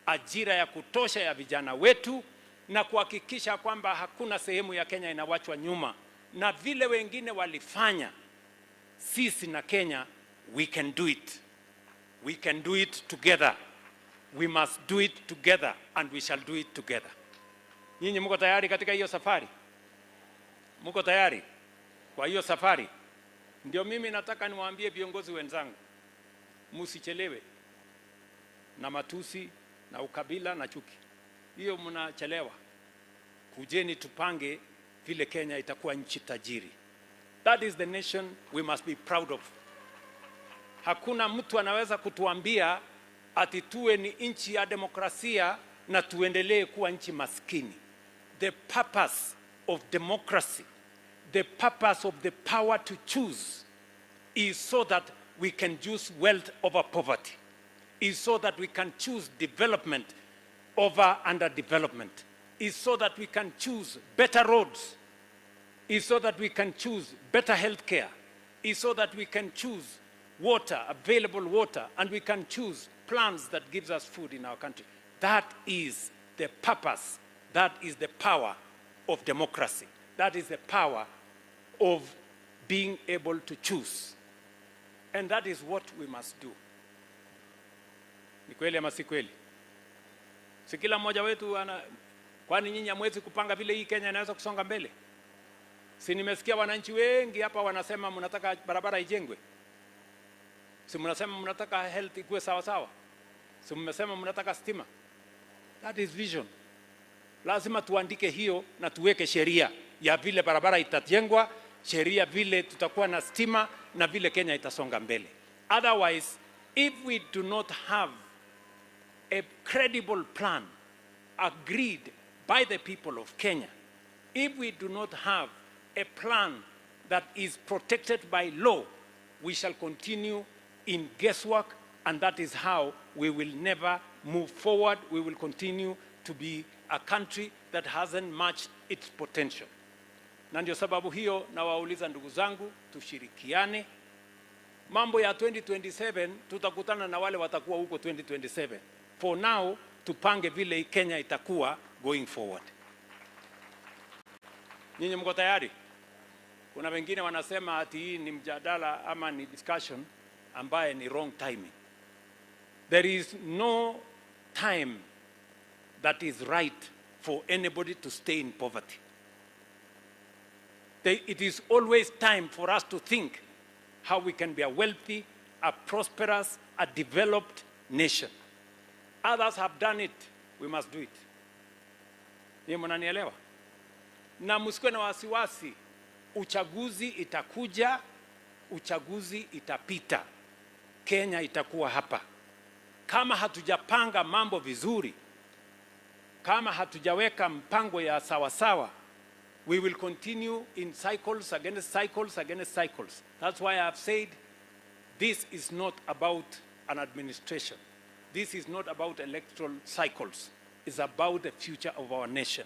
P: ajira ya kutosha ya vijana wetu, na kuhakikisha kwamba hakuna sehemu ya Kenya inawachwa nyuma, na vile wengine walifanya, sisi na Kenya we can do it. We can do it together. We must do it together and we shall do it together. Nyinyi mko tayari katika hiyo safari? Mko tayari kwa hiyo safari? Ndio mimi nataka niwaambie viongozi wenzangu, msichelewe na matusi na ukabila na chuki. Hiyo mnachelewa. Kujeni tupange vile Kenya itakuwa nchi tajiri. That is the nation we must be proud of. Hakuna mtu anaweza kutuambia ati tuwe ni nchi ya demokrasia na tuendelee kuwa nchi maskini. The purpose of democracy, the purpose of the power to choose is so that we can choose wealth over poverty, is so that we can choose development over underdevelopment, is so that we can choose better roads, is so that we can choose better health care, is so that we can choose water, available water, and we can choose plants that gives us food in our country. That is the purpose, that is the power of democracy. That is the power of being able to choose. And that is what we must do. Ni kweli ama si kweli? Si kila mmoja wetu ana, kwani nyinyi hamwezi kupanga vile hii Kenya inaweza kusonga mbele? Si nimesikia wananchi wengi hapa wanasema mnataka barabara ijengwe? Si mnasema mnataka health ikuwe sawa sawa? Si mmesema mnataka stima? That is vision. Lazima tuandike hiyo na tuweke sheria ya vile barabara itajengwa, sheria vile tutakuwa na stima na vile Kenya itasonga mbele. Otherwise, if we do not have a credible plan agreed by the people of Kenya, if we do not have a plan that is protected by law, we shall continue in guesswork, and that is how we will never move forward. We will continue to be a country that hasn't matched its potential. Na ndio sababu hiyo nawauliza ndugu zangu, tushirikiane. Mambo ya 2027 tutakutana na wale watakuwa huko 2027. For now tupange vile Kenya itakuwa going forward. Nyinyi mko tayari? Kuna wengine wanasema ati hii ni mjadala ama ni discussion ambaye ni wrong timing. There is no time that is right for anybody to stay in poverty. They, it is always time for us to think how we can be a wealthy, a prosperous, a developed nation. Others have done it, we must do it. Ni mnanielewa? Na msikuwe na wasiwasi, uchaguzi itakuja, uchaguzi itapita, Kenya itakuwa hapa. Kama hatujapanga mambo vizuri, kama hatujaweka mpango ya sawasawa, we will continue in cycles against cycles against cycles. That's why I've said this is not about an administration. This is not about electoral cycles. It's about the future of our nation.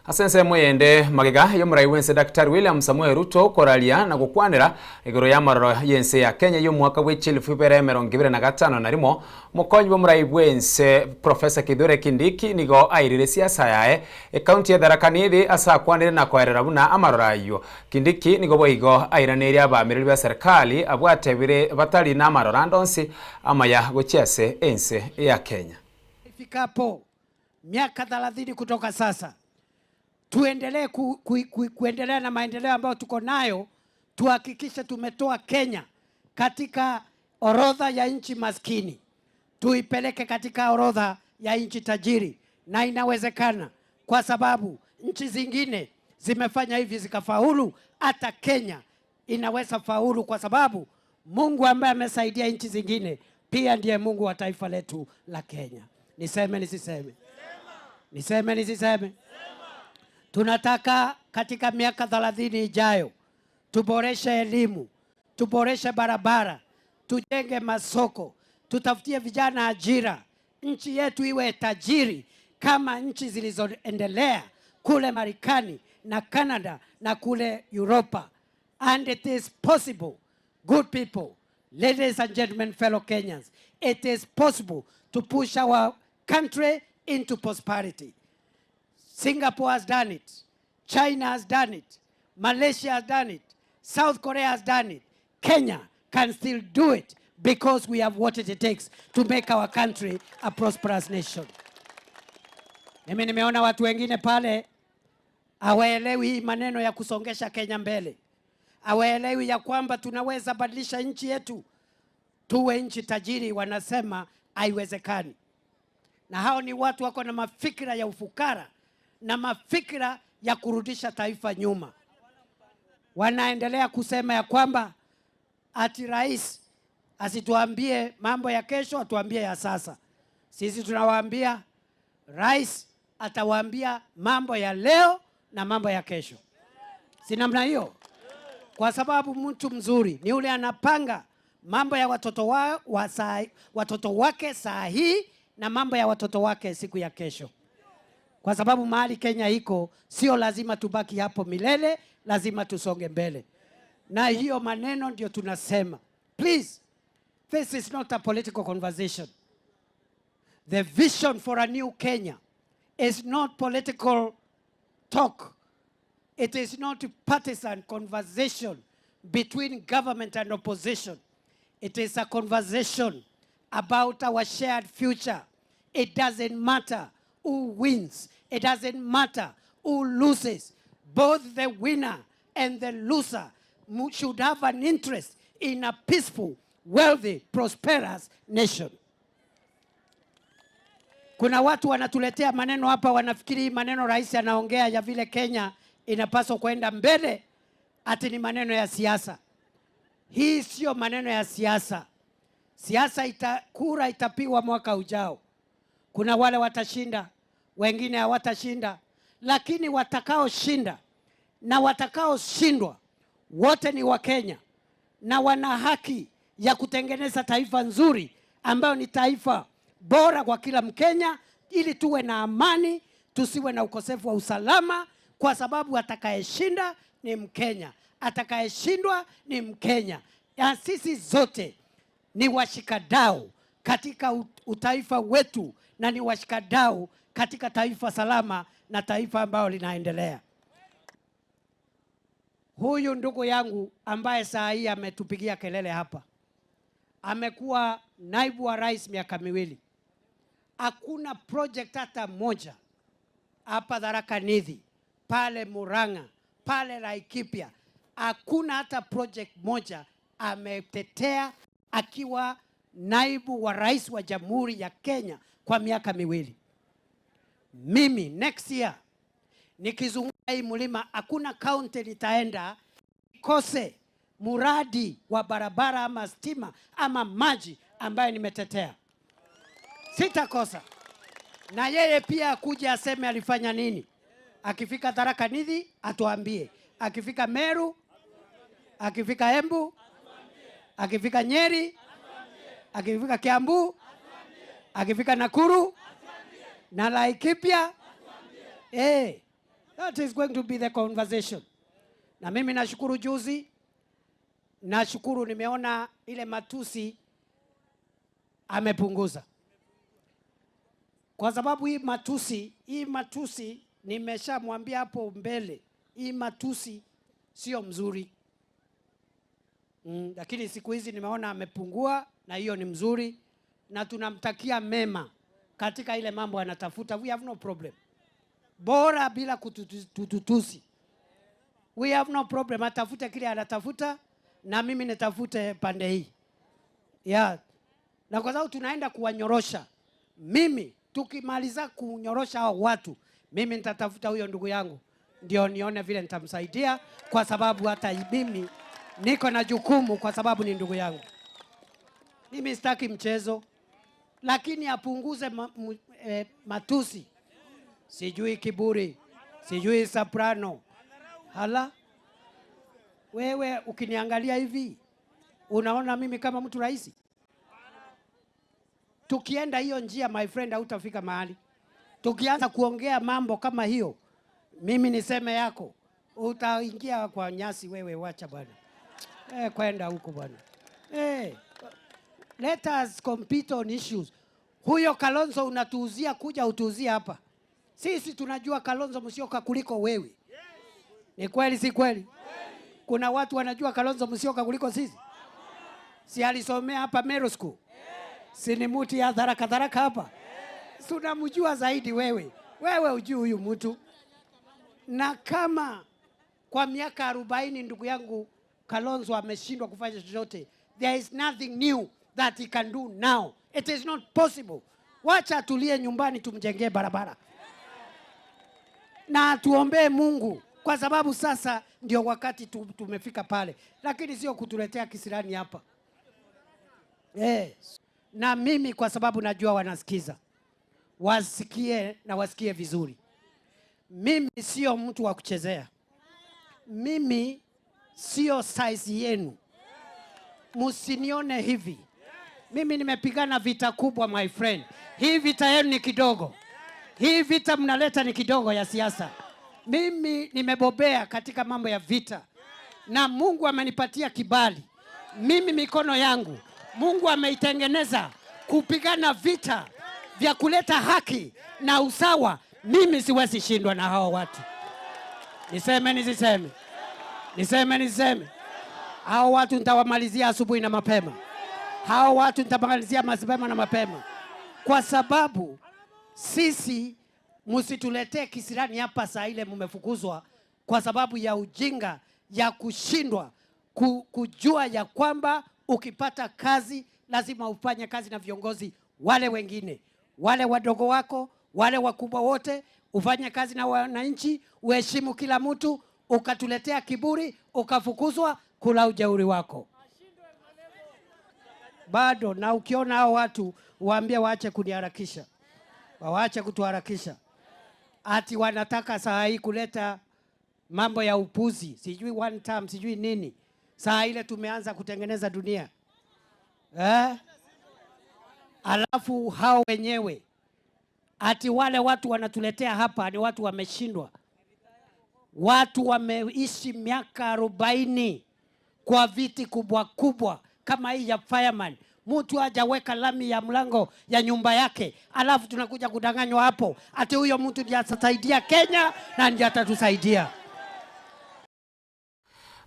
B: Ase ensemo eyende, magega y'omorai bw'ense Daktari William Samoei Ruto koraria na gokwanera igoro y'amaroro y'ense ya Kenya y'omwaka bwe chilifu ibere emerongo ibere na gatano na rimo, omokonyi bw'omorai bw'ense Professor Kithure Kindiki nigo airire siasa yaye ekaunti ya Tharaka Nithi ase akwanire na koerera buna amaroro ayio. Kindiki nigo boigo airaneirie abaamereri ba serikali abwo atebire batari namaroro ande onsi amaya gochia ase ense ya Kenya.
Q: Ifikapo miaka 30 kutoka sasa tuendelee ku, ku, ku, kuendelea na maendeleo ambayo tuko nayo, tuhakikishe tumetoa Kenya katika orodha ya nchi maskini, tuipeleke katika orodha ya nchi tajiri, na inawezekana kwa sababu nchi zingine zimefanya hivi zikafaulu. Hata Kenya inaweza faulu kwa sababu Mungu ambaye amesaidia nchi zingine pia ndiye Mungu wa taifa letu la Kenya. Niseme nisiseme? Niseme nisiseme? Tunataka katika miaka 30 ijayo tuboreshe elimu, tuboreshe barabara, tujenge masoko, tutafutie vijana ajira, nchi yetu iwe tajiri kama nchi zilizoendelea kule Marekani na Canada na kule Europa. And it is possible, good people, ladies and gentlemen, fellow Kenyans, it is possible to push our country into prosperity. Singapore has done it. China has done it. Malaysia has done it. South Korea has done it. Kenya can still do it because we have what it takes to make our country a prosperous nation. Mimi nimeona watu wengine pale hawaelewi hii maneno ya kusongesha Kenya mbele, hawaelewi ya kwamba tunaweza badilisha nchi yetu tuwe nchi tajiri. Wanasema haiwezekani, na hao ni watu wako na mafikira ya ufukara na mafikira ya kurudisha taifa nyuma. Wanaendelea kusema ya kwamba ati rais asituambie mambo ya kesho, atuambie ya sasa. Sisi tunawaambia rais atawaambia mambo ya leo na mambo ya kesho, si namna hiyo? Kwa sababu mtu mzuri ni yule anapanga mambo ya watoto, wa, wa saa, watoto wake saa hii na mambo ya watoto wake siku ya kesho, kwa sababu mahali Kenya iko sio lazima tubaki hapo milele, lazima tusonge mbele. Na hiyo maneno ndio tunasema, please, this is not a political conversation. The vision for a new Kenya is not political talk. It is not partisan conversation between government and opposition. It is a conversation about our shared future. It doesn't matter who wins. It doesn't matter who loses. Both the winner and the loser should have an interest in a peaceful, wealthy, prosperous nation. Kuna watu wanatuletea maneno hapa, wanafikiri maneno rais anaongea ya vile Kenya inapaswa kwenda mbele, ati ni maneno ya siasa. Hii sio maneno ya siasa. Siasa ita, kura itapigwa mwaka ujao. Kuna wale watashinda, wengine hawatashinda, lakini watakaoshinda na watakaoshindwa wote ni Wakenya na wana haki ya kutengeneza taifa nzuri ambayo ni taifa bora kwa kila Mkenya, ili tuwe na amani, tusiwe na ukosefu wa usalama, kwa sababu atakayeshinda ni Mkenya, atakayeshindwa ni Mkenya. Na sisi zote ni washikadau katika utaifa wetu na ni washikadau katika taifa salama na taifa ambalo linaendelea. Huyu ndugu yangu ambaye saa hii ametupigia kelele hapa amekuwa naibu wa rais miaka miwili, Hakuna project hata moja hapa Tharaka Nithi, pale Murang'a, pale Laikipia, hakuna hata project moja ametetea akiwa naibu wa rais wa Jamhuri ya Kenya kwa miaka miwili. Mimi next year nikizunguka hii mlima, hakuna county nitaenda ikose muradi wa barabara ama stima ama maji ambaye nimetetea, sitakosa. Na yeye pia akuje aseme alifanya nini. Akifika Tharaka Nithi atuambie, akifika Meru, akifika Embu, akifika Nyeri, akifika Kiambu, akifika Nakuru na Laikipia. Eh, that is going to be the conversation. Na mimi nashukuru juzi, nashukuru nimeona ile matusi amepunguza, kwa sababu hii matusi, hii matusi nimeshamwambia hapo mbele, hii matusi sio mzuri lakini siku hizi nimeona amepungua, na hiyo ni mzuri, na tunamtakia mema katika ile mambo anatafuta. We have no problem, bora bila kututusi. We have no problem, atafute kile anatafuta na mimi nitafute pande hii yeah. Na kwa sababu tunaenda kuwanyorosha, mimi tukimaliza kunyorosha hao watu, mimi nitatafuta huyo ndugu yangu ndio nione vile nitamsaidia, kwa sababu hata mimi niko na jukumu, kwa sababu ni ndugu yangu. Mimi sitaki mchezo, lakini apunguze ma, m, eh, matusi, sijui kiburi, sijui soprano. Hala, wewe ukiniangalia hivi unaona mimi kama mtu rahisi? Tukienda hiyo njia, my friend, hautafika mahali. Tukianza kuongea mambo kama hiyo, mimi niseme yako, utaingia kwa nyasi wewe. Wacha bwana, eh, kwenda huko bwana. Eh, let us compete on issues. Huyo Kalonzo unatuuzia kuja utuuzie hapa. Sisi tunajua Kalonzo Musyoka kuliko wewe. Ni kweli si kweli? Kuna watu wanajua Kalonzo Musyoka kuliko sisi. Si alisomea hapa Meru School? Si ni mtu ya dharaka dharaka hapa? Si unamjua zaidi wewe. Wewe hujui huyu mtu. Na kama kwa miaka arobaini ndugu yangu Kalonzo ameshindwa kufanya chochote, there is nothing new that he can do now. It is not possible. Wacha atulie nyumbani, tumjengee barabara na tuombee Mungu kwa sababu sasa ndio wakati tumefika pale, lakini sio kutuletea kisirani hapa eh. Na mimi kwa sababu najua wanasikiza, wasikie na wasikie vizuri. Mimi sio mtu wa kuchezea, mimi sio size yenu, msinione hivi. Mimi nimepigana vita kubwa my friend. Hii vita yenu ni kidogo, hii vita mnaleta ni kidogo ya siasa. Mimi nimebobea katika mambo ya vita na Mungu amenipatia kibali. Mimi mikono yangu Mungu ameitengeneza kupigana vita vya kuleta haki na usawa. Mimi siwezi shindwa na hawa watu. Niseme nisiseme? Niseme nisiseme? Hao watu nitawamalizia asubuhi na mapema. Hao watu nitamalizia mapema na mapema, kwa sababu sisi, msituletee kisirani hapa saa ile mmefukuzwa kwa sababu ya ujinga ya kushindwa kujua ya kwamba ukipata kazi lazima ufanye kazi na viongozi wale wengine, wale wadogo wako, wale wakubwa wote, ufanye kazi na wananchi, uheshimu kila mtu. Ukatuletea kiburi, ukafukuzwa, kula ujeuri wako bado. Na ukiona hao watu waambie waache kuniharakisha, waache kutuharakisha, ati wanataka saa hii kuleta mambo ya upuzi, sijui one term, sijui nini. Saa ile tumeanza kutengeneza dunia eh? Alafu hao wenyewe ati wale watu wanatuletea hapa ni watu wameshindwa, watu wameishi miaka arobaini kwa viti kubwa kubwa kama hii ya fireman. Mtu hajaweka lami ya mlango ya nyumba yake, alafu tunakuja kudanganywa hapo ati huyo mtu ndiye atasaidia Kenya na ndiye atatusaidia.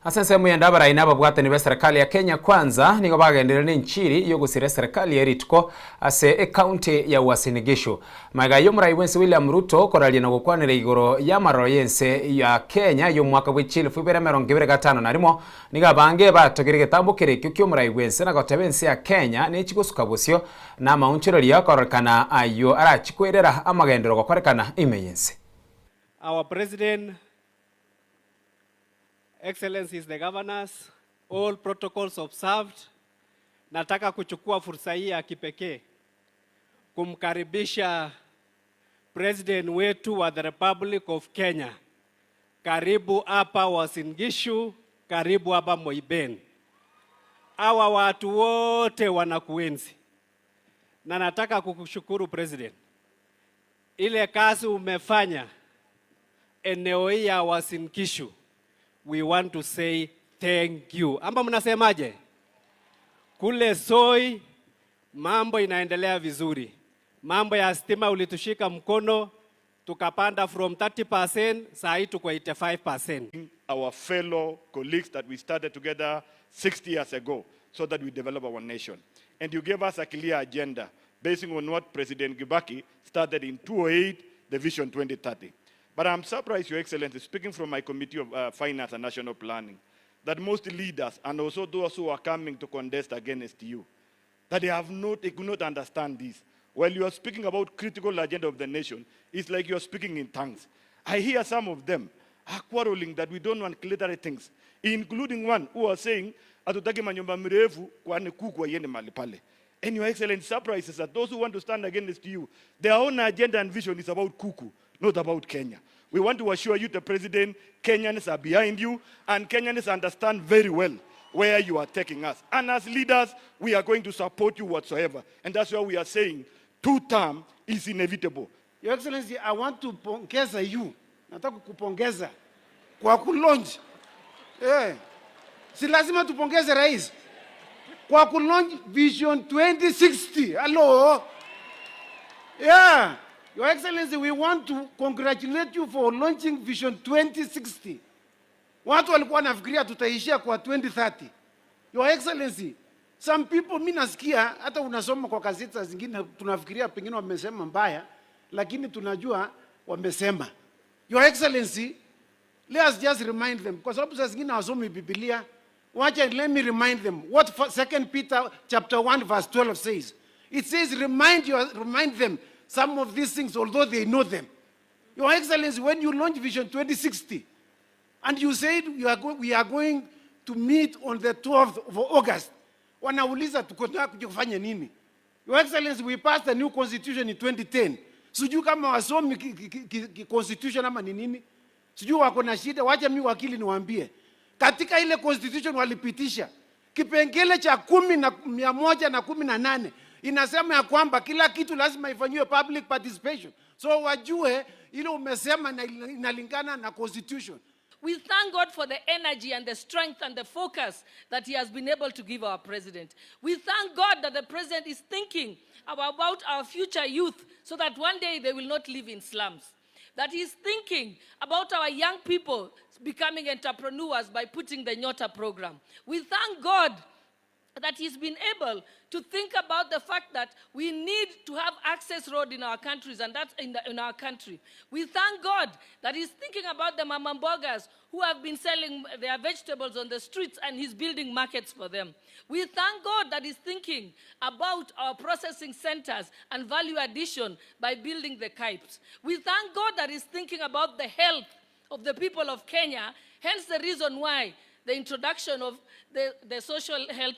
B: Ase ensemo eyende abarai na ababwatani b'eserekari ya Kenya Kwanza nigo bagenderire nenchiri y'ogosira eserekari ye rituko ase ecounty ya Uasin Gishu. Magega y'omorai bw'ense William Ruto koraria na gokwanera igoro y'amaroro y'ense ya Kenya y'omwaka bwe chilifu ibere emerongo ebere gatano na rimo, nigo abange batogire egetambo kere ekio ki'omorai bw'ense na goteba ense ya Kenya nechi gosuka bosio na amaonchoreria kororekana ayio arachi kwerera amagenderero gokorekana ime y'ense.
R: Our President, Excellencies the Governors, all protocols observed. Nataka kuchukua fursa hii ya kipekee kumkaribisha President wetu wa the Republic of Kenya. Karibu hapa Uasin Gishu, karibu hapa Moiben. Hawa watu wote wanakuenzi, na nataka kukushukuru President, ile kazi umefanya eneo hii ya Uasin Gishu, we want to say thank you. Ama mnasemaje? Kule Soi mambo inaendelea vizuri. Mambo ya stima ulitushika mkono tukapanda from 30% saa hii tuko 85%.
S: Our fellow colleagues that we started together 60 years ago so that we develop our nation. And you gave us a clear agenda based on what President Kibaki started in 2008, the Vision 2030. But I'm surprised, Your Excellency, speaking from my Committee of Finance and National Planning, that most leaders and also those who are coming to contest against you, that they have not, they could not understand this. While you are speaking about critical agenda of the nation, it's like you are speaking in tongues. I hear some of them are quarreling that we don't want glittery things, including one who are saying, hatutaki manyumba mrefu kwani kuku haiende mahali pale. And Your Excellency surprises that those who want to stand against you, their own agenda and vision is about kuku, not about Kenya. We want to assure you, the President, Kenyans are behind you, and Kenyans understand very well where you are taking us. And as leaders, we are going to support you whatsoever. And that's why we are saying two-term is inevitable.
T: Your Excellency, I want to pongeza you. Nataka kukupongeza kwa kulaunch. Si lazima tupongeze rais kwa kulaunch Vision 2060. Hello. Yeah. Your Excellency, we want to congratulate you for launching Vision 2060. Watu walikuwa wanafikiria tutaishia kwa 2030. Your Excellency, some people mi nasikia hata unasoma kwa gazeti saa zingine tunafikiria pengine wamesema mbaya, lakini tunajua wamesema. Your Excellency, let us just remind them, kwa sababu saa zingine hawasomi Biblia. Wacha, let me remind them what 2 Peter chapter 1 verse 12 says. It says remind them some of these things although they know them. Your Excellency, when you launch Vision 2060, and you said we are going to meet on the 12th of August, wanauliza tuko tunataka kuja kufanya nini? Your Excellency, we passed a new constitution in 2010. Sijui kama wasomi constitution ama ni nini. Sijui wako na shida, wacha mi wakili niwaambie. Katika ile constitution walipitisha kipengele cha kumi na mia moja na kumi na nane inasema ya kwamba kila kitu lazima ifanyiwe public participation. So wajue ile umesema na inalingana na constitution.
U: We thank God for the energy and the strength and the focus that he has been able to give our president. We thank God that the president is thinking about our future youth so that one day they will not live in slums. That he's thinking about our young people becoming entrepreneurs by putting the Nyota program. We thank God that he's been able to think about the fact that we need to have access road in our countries, and that's in our country. We thank God that he's thinking about the mamambogas who have been selling their vegetables on the streets, and he's building markets for them. We thank God that he's thinking about our processing centers and value addition by building the KIPES. We thank God that he's thinking about the health of the people of Kenya, hence the reason why the introduction of the Social Health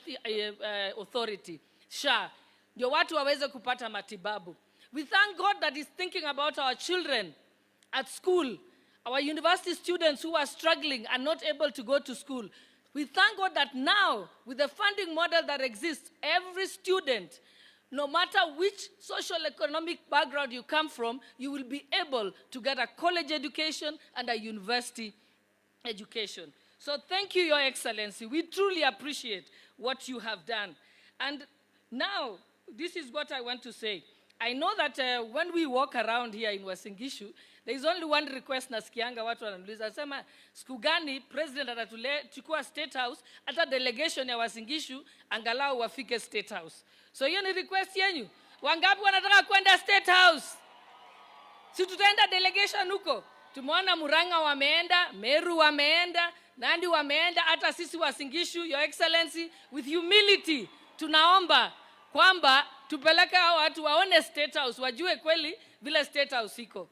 U: Authority, SHA, ndio watu waweze kupata matibabu. We thank God that he's thinking about our children at school, our university students who are struggling and not able to go to school. We thank God that now, with the funding model that exists, every student, no matter which social economic background you come from, you will be able to get a college education and a university education. So thank you, Your Excellency. We truly appreciate what you have done. And now, this is what I want to say. I know that when we walk around here in Uasin Gishu, there is only one request nasikianga watu wananiuliza, sema siku gani president atatuchukua State House, hata delegation ya Uasin Gishu angalau wafike State House. So hiyo ni request yenyu. Wangapi wanataka kwenda State House? Si tutaenda delegation huko? Tumeona Murang'a wameenda, Meru wameenda, Nandi wameenda, hata sisi Uasin Gishu, Your Excellency, with humility tunaomba kwamba tupeleke hao watu waone State House, wajue kweli vile State House iko.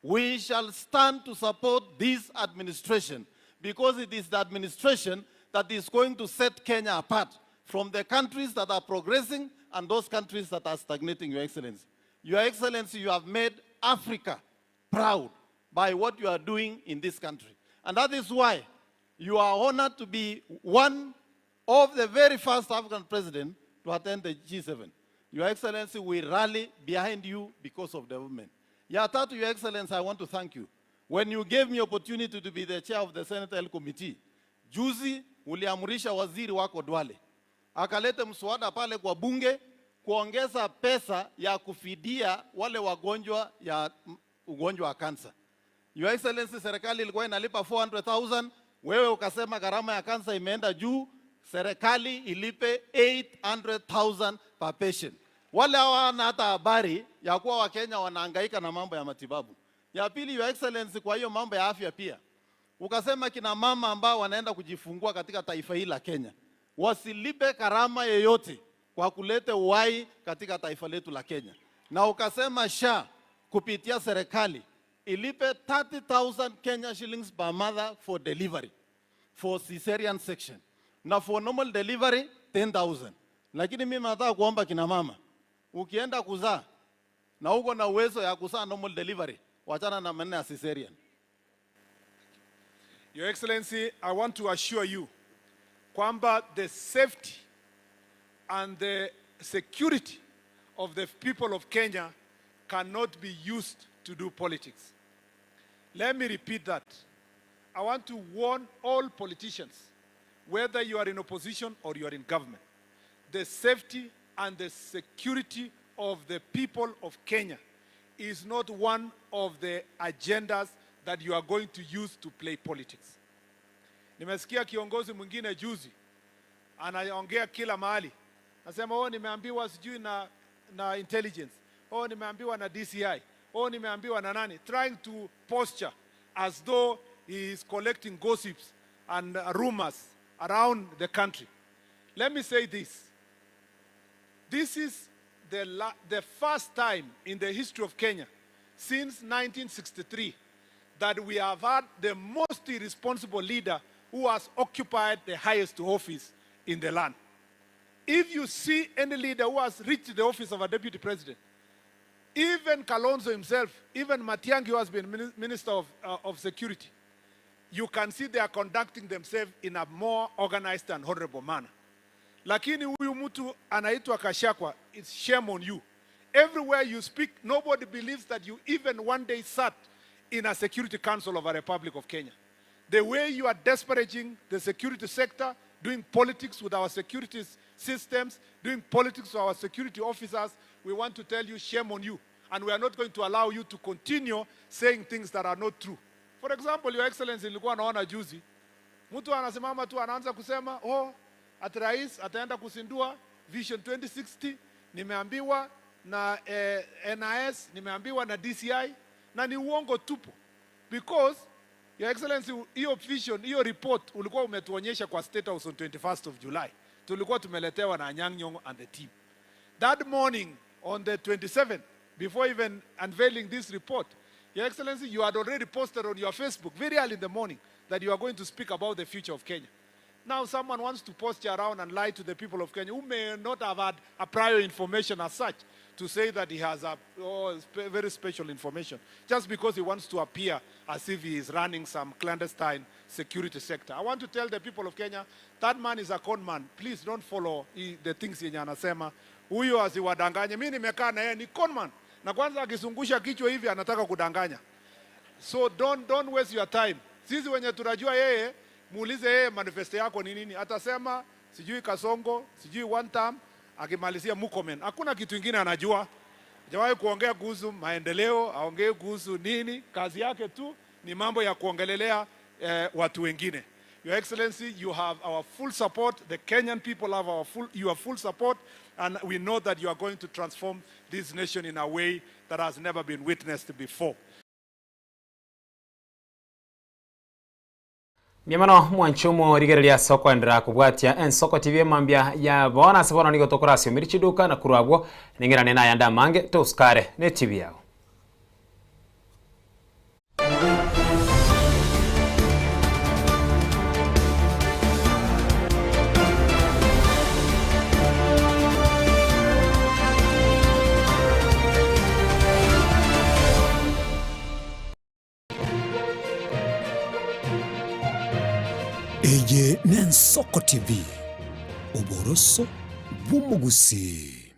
A: We shall stand to support this administration because it is the administration that is going to set Kenya apart from the countries that are progressing and those countries that are stagnating, Your Excellency. Your Excellency, you have made Africa proud by what you are doing in this country. And that is why you are honored to be one of the very first African president to attend the G7. Your Excellency, we rally behind you because of development. Ya tatu, Your Excellency, I want to thank you. When you gave me opportunity to be the chair of the Senate Health Committee, juzi uliamrisha waziri wako Duale akalete mswada pale kwa bunge kuongeza pesa ya kufidia wale wagonjwa ya ugonjwa wa kansa. Your Excellency, serikali ilikuwa inalipa 400,000, wewe ukasema gharama ya kansa imeenda juu, serikali ilipe 800,000 per patient. Wale hawana hata habari ya kuwa Wakenya wanahangaika na mambo ya matibabu. Ya pili, Your Excellency, kwa hiyo mambo ya afya pia ukasema kina mama ambao wanaenda kujifungua katika taifa hili la Kenya wasilipe gharama yeyote kwa kuleta uhai katika taifa letu la Kenya, na ukasema SHA kupitia serikali ilipe 30,000 Kenya shillings per mother for delivery for cesarean section na for normal delivery 10,000. Lakini mimi nataka kuomba kina mama, ukienda kuzaa na uko na uwezo ya kuzaa normal delivery, wachana na maneno ya cesarean.
V: Your Excellency, I want to assure you kwamba the safety and the security of the people of Kenya cannot be used to do politics. Let me repeat that. I want to warn all politicians, whether you are in opposition or you are in government, the safety and the security of the people of Kenya is not one of the agendas that you are going to use to play politics. Nimesikia kiongozi mwingine juzi anaongea kila mahali, nasema oh, nimeambiwa sijui na intelligence, oh, nimeambiwa na DCI, oh, nimeambiwa na nani, trying to posture as though he is collecting gossips and rumors around the country. Let me say this. This is the first time in the history of Kenya since 1963 that we have had the most irresponsible leader who has occupied the highest office in the land. If you see any leader who has reached the office of a deputy president, even Kalonzo himself, even Matiang'i who has been minister of security, you can see they are conducting themselves in a more organized and honorable manner. Lakini huyu mtu anaitwa Gachagua, it's shame on you. Everywhere you speak, nobody believes that you even one day sat in a security council of a Republic of Kenya. The way you are disparaging the security sector, doing politics with our security systems, doing politics with our security officers, we want to tell you shame on you. And we are not going to allow you to continue saying things that are not true. For example, Your Excellency, nilikuwa naona juzi, mtu anasimama tu anaanza kusema, oh, ati rais ataenda kuzindua Vision 2060, nimeambiwa na NIS, nimeambiwa na DCI, na ni uongo tupu. Because, Your Excellency, hiyo vision, hiyo report ulikuwa umetuonyesha kwa State House on 21st of July. Tulikuwa tumeletewa na Anyang' Nyong'o and the team. That morning, on the 27th, before even unveiling this report, Your Excellency, you had already posted on your Facebook very early in the morning that you are going to speak about the future of Kenya. Now someone wants to posture around and lie to the people of Kenya who may not have had a prior information as such to say that he has a very special information just because he wants to appear as if he is running some clandestine security sector. I want to tell the people of Kenya, that man is a con man. Please don't follow the things yenye anasema. Huyo asiwadanganye. Mimi nimekaa na yeye ni con man. Na kwanza akizungusha kichwa hivi anataka kudanganya. So don't waste your time. Sisi wenye tunajua yeye, muulize yeye manifesto yako ni nini. Atasema sijui Kasongo, sijui one term, akimalizia Murkomen. Hakuna kitu kingine anajua. Hajawahi kuongea kuhusu maendeleo, aongee kuhusu nini. Kazi yake tu ni mambo ya kuongelelea eh, watu wengine. Your Excellency, you have our full support. The Kenyan people have our full, your full support, and we know that you are going to transform this nation in a way that has never been witnessed before.
B: Mbuya mono mwanche omorigereria ase okoenderera kobwatia Ensoko TV emambia ya bono ase bono nigo tokorasiomeria chiduka na korwa abwo ning'irane nayande amange tosikare ne TV yago.
C: Eye n'Ensoko TV, oboroso bw'omogusii.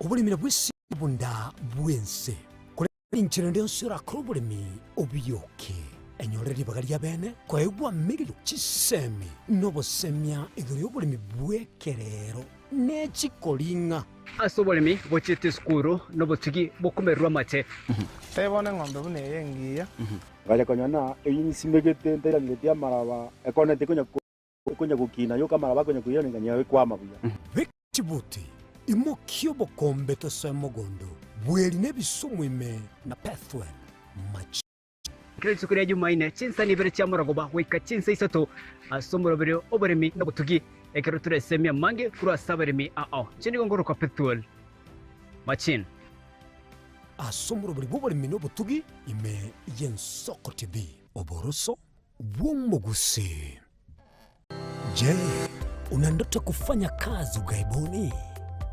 C: Oboremi bw'esibunda bunda bw'ense. Korende inchera ende yonsi orakore oboremi obioke. Enyore ribaga ri'abeene koegwa amigerio chisemi nobosemia igoro y'oboremi bw'ekerero ne chikoring'a.
D: Ase oboremi bochiete esukuru nobotugi bokomererwa amache.
W: Tebia bono eng'ombe buna eye engiya.
X: Ngacha konyora ng'a eyio nsimegete ntairaneretie amaraba, ekona tekonya Konya gokina yoka amaraba akonya koiranekania ekwama buya.
C: Beka chibuti, imokia obokombe tosoe mogondo, bweri na ebisumu ime na Pethuel mache.
D: Kera rituko ria Jumaine, chinsani ibere chia morogoba goika chinsa isato ase omoroberio oboremi na obotugi, ekero toresemie amange korwa ase abaremi ao. Inche nigo ngorokwa Pethuel Machin.
C: Ase omoroberio bw'oboremi na obotugi ime y'Ensoko TV. Oboroso bw'omogusii. Je, una ndoto kufanya kazi ughaibuni?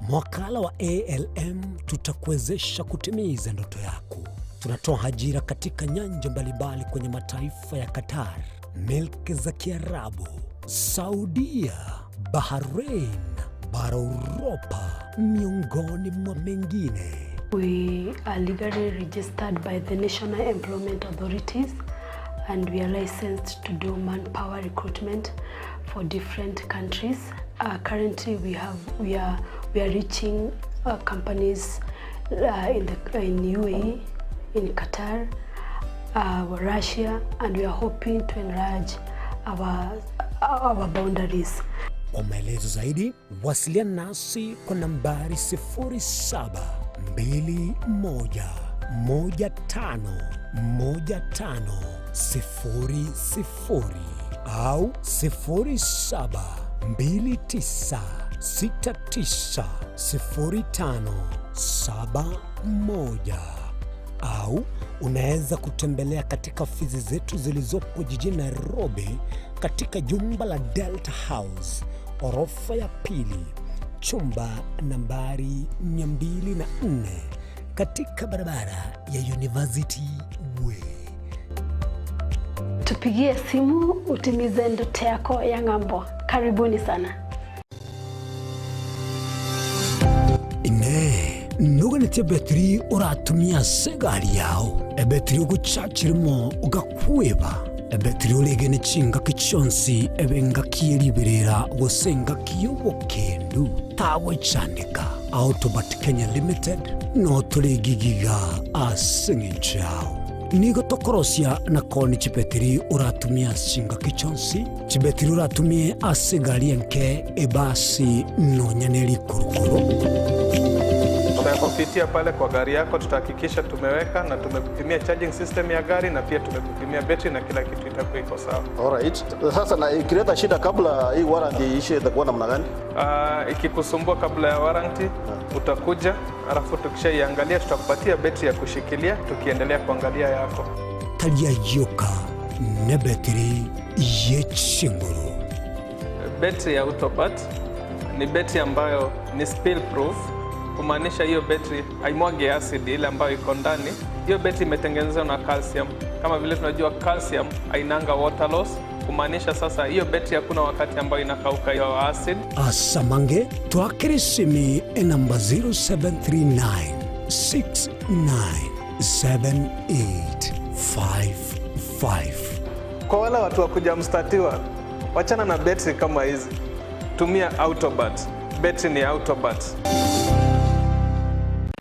C: Mwakala wa ALM tutakuwezesha kutimiza ndoto yako. Tunatoa ajira katika nyanja mbalimbali kwenye mataifa ya Qatar, milki za Kiarabu, Saudia, Bahrain, bara Uropa, miongoni mwa mengine.
Y: We are legally registered by the National Employment Authorities and we are licensed to do manpower recruitment for different countries. Uh, currently we have we are we are reaching uh, companies uh, in the in UAE, in Qatar, uh, Russia and we are hoping to enlarge our our boundaries.
C: Kwa maelezo zaidi wasiliana nasi kwa nambari 0721151500 au 0729690571 au unaweza kutembelea katika ofisi zetu zilizopo jijini Nairobi katika jumba la Delta House orofa ya pili chumba nambari 204 katika barabara ya University Way.
Y: Tupigie simu utimize ndoto yako ya ng'ambo. Karibuni sana.
C: Inee! Noganetie ebetiri oratumie ase egari yao, ebetiri ogochachirimo ogakweba, ebetiri oregene chingaki chionsi ebe engaki ye riberera gose engaki y'obokendu? Tagwechandeka. Autobat Kenya Limited noo tore gigiga ase eng'encho yao. Nigo tokorosia na koonia chibetiri oratumie ase chingaki chionsi, chibetiri oratumie ase egari enke, ebasi, nonya ne rikurukuru.
Z: Tutakupitia pale kwa gari yako, tutahakikisha tumeweka na tumekupimia charging system ya gari na pia tumekupimia betri na kila kitu itakuwa iko sawa.
A: Alright. Sasa na ikileta shida kabla hii warranty iishe itakuwa namna gani?
Z: Uh, ikikusumbua kabla ya warranty utakuja, alafu tukishaiangalia tutakupatia betri ya kushikilia tukiendelea kuangalia yako.
C: Tari ayio ka nebetiri ye chinguru.
Z: Betri ya Autobat ni betri ambayo ni spill proof, kumaanisha hiyo betri haimwagi acid ile ambayo iko ndani. Hiyo betri imetengenezwa na calcium. Kama vile tunajua calcium hainanga water loss, kumaanisha sasa hiyo betri hakuna wakati ambayo inakauka hiyo acid.
C: Asamange twakere esimi enamba 0739 697855.
Z: Kwa wale watu wa kuja mstatiwa, wachana na betri kama hizi, tumia Autobat. Betri ni ya Autobat.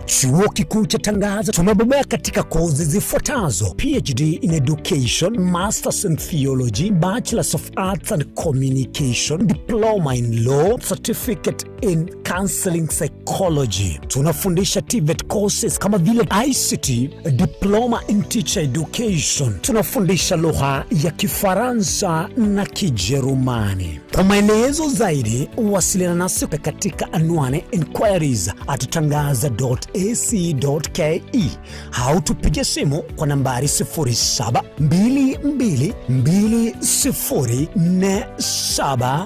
C: Chuo Kikuu cha Tangaza tumebobea katika kozi zifuatazo: PhD in Education, Masters in Theology, Bachelors of Arts and Communication, Diploma in Law, Certificate in Counseling Psychology. Tunafundisha TVET courses kama vile ICT, Diploma in Teacher Education. Tunafundisha lugha ya Kifaransa na Kijerumani. Kwa maelezo zaidi, wasiliana nasi katika anwani inquiries at tangaza.ac.ke au tupige simu kwa nambari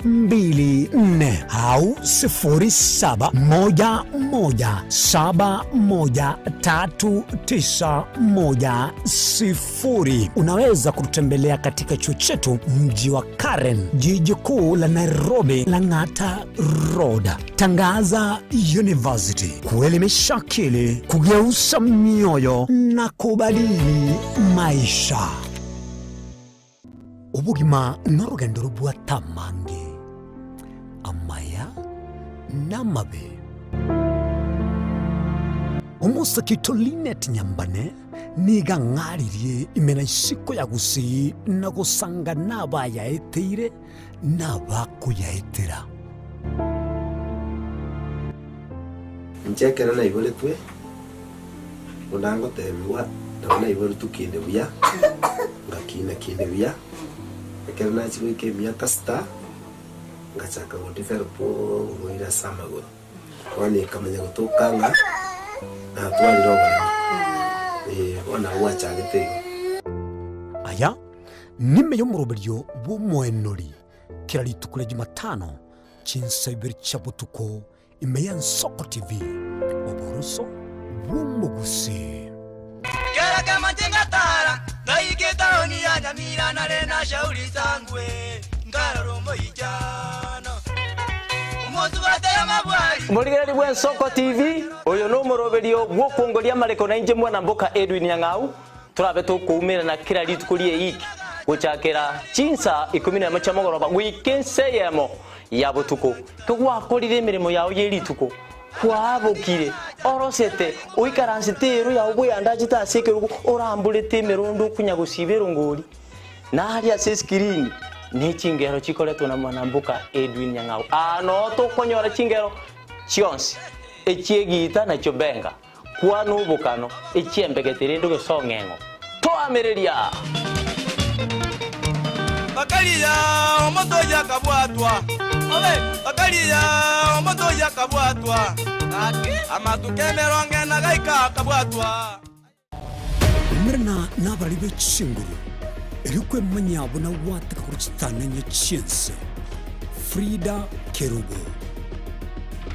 C: 0722204724 au 0711713910. Unaweza kututembelea katika chuo chetu mji wa Karen, jiji kuu la Nairobi, Lang'ata Road. Tangaza University, kuelimisha akili, kugeuza mioyo na kubadili maisha. Obogima norogendo robwate amange, amaya na amabe. Omosake oito Linet Nyambane nigo ang'aririe ime na isiko ya Gusii na gosanga nabayaeteire na abakoyaetera.
E: Inche ekero naiboretwe, buna ngotebigwa, nabo naiboretwe kinde buya, ngakina kinde buya, ekero nachia goika emiaka sita, ngachaka godevelop oborwaire ase amagoro. Bono ekamanya gotoka ng'a natwarire oboremo, eh, bono nabo gwachagete igo.
C: Aya nime y'omoroberio bw'omoenori kera rituko ria Jumatano chinsa ibere chia botuko ime y'Ensoko TV, oboroso bw'omogusii.
F: Kera kemanche ngatara, ngaika etaoni ya Nyamira nare na Shauri Sangwe, nkarora omoichano. Omosubate y'amabwari.
G: Morigereri bw'Ensoko TV, oyo nomoroberio bw'okwongoria amareko na inche mwana mboka Edwin Nyang'au, torabe tokoumerana kera rituko ri'eiki gochakera chinsa ikomi nemo chia mogoroba goika ensa eyemo ya botuko. Kegwakorire emeremo yao ye rituko, kwabokire, orosete, oikaransete ero yao bweyandachete ase ekerogo, oramborete emerondo okonya gosiba erongori, na aria ase eskirini ne chingero chikoretwa na mwanamboka Edwin Nyang'au. Aa noo tokonyora chingero chionsi, echi'egiita na chiobenga, kwana obokano, echi'embegete rende gose ong'eng'o. Toamereria!
F: Bakaria omonto oyio akabwatwa, bakaria omonto oyio akabwatwa, amatuko emerongo ena gaika akabwatwa.
C: Umerana nabarari be chinguru, erio kwemanyia buna gwateka korwa chitanenye chi'ense. Frida Kerubo,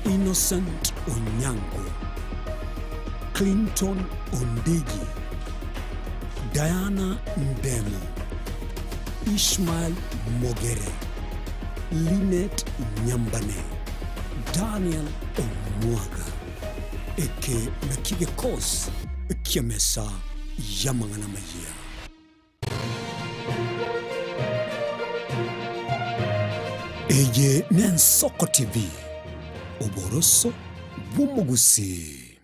C: Innocent Onyango, Clinton Ondigi, Diana Ndemo, Ishmael Mogere, Linet Nyambane, Daniel Omwaga. Eke nakio gekosi ki'emesa y'amang'ana amayia. Eye n'Ensoko TV, oboroso bw'omogusii.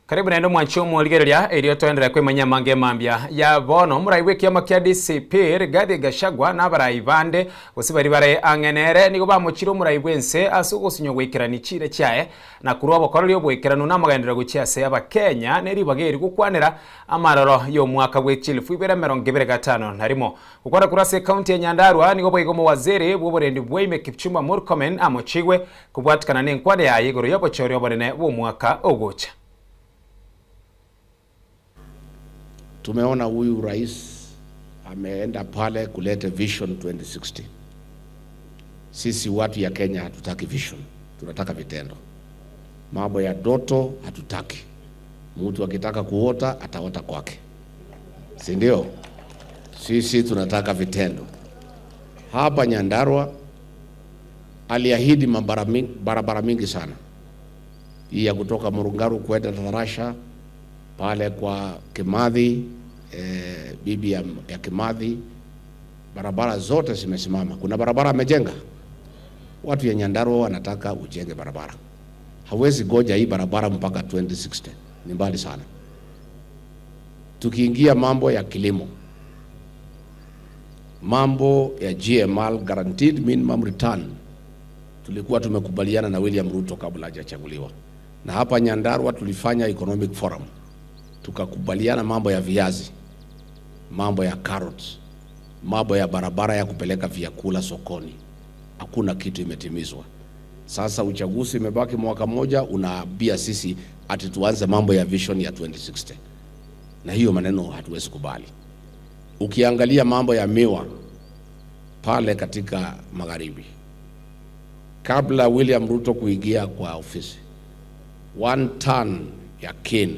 B: Karibu naende omwanchi omorigereria erio toenderere kwemanyia amange emambia ya bono. Omorai bw'ekiama kia DCP Rigathi Gachagua na abarai bande gose baria bare ang'e nere nigo bamochire omorai bw'ense ase ogosinywa goikerania chiira chiaye na korwa obokoreri oboikeranu na amagenderero gochia ase abakenya ne ribaga eri gokwanera amaroro y'omwaka bwe chilifu ibere emerongo ebere gatano na rimo. Gokwana korwa ase ekaunti ya Nyandarua nigo boigo omowaziri bw'oborendi bwaime Kipchumba Murkomen amochigwe Kobwatikana nenkwana yaye igoro y'obochori obonene bw'omwaka ogocha.
H: Tumeona huyu rais ameenda pale kuleta Vision 2060. Sisi watu ya Kenya hatutaki vision, tunataka vitendo. Mambo ya doto hatutaki. Mtu akitaka kuota ataota kwake, si ndio? Sisi tunataka vitendo. Hapa Nyandarua aliahidi mabara mingi, barabara mingi sana, hii ya kutoka Murungaru kwenda Tarasha pale kwa Kimathi eh, bibi ya, ya Kimathi, barabara zote zimesimama. Kuna barabara amejenga. Watu ya Nyandarua wanataka ujenge barabara, hawezi goja hii barabara mpaka 2060 ni mbali sana. Tukiingia mambo ya kilimo, mambo ya GMR, guaranteed minimum return, tulikuwa tumekubaliana na William Ruto kabla hajachaguliwa, na hapa Nyandarua tulifanya economic forum, tukakubaliana mambo ya viazi, mambo ya carrots, mambo ya barabara ya kupeleka vyakula sokoni. Hakuna kitu imetimizwa. Sasa uchaguzi imebaki mwaka mmoja, unaambia sisi ati tuanze mambo ya vision ya 2060, na hiyo maneno hatuwezi kubali. Ukiangalia mambo ya miwa pale katika magharibi, kabla William Ruto kuingia kwa ofisi, one ton ya cane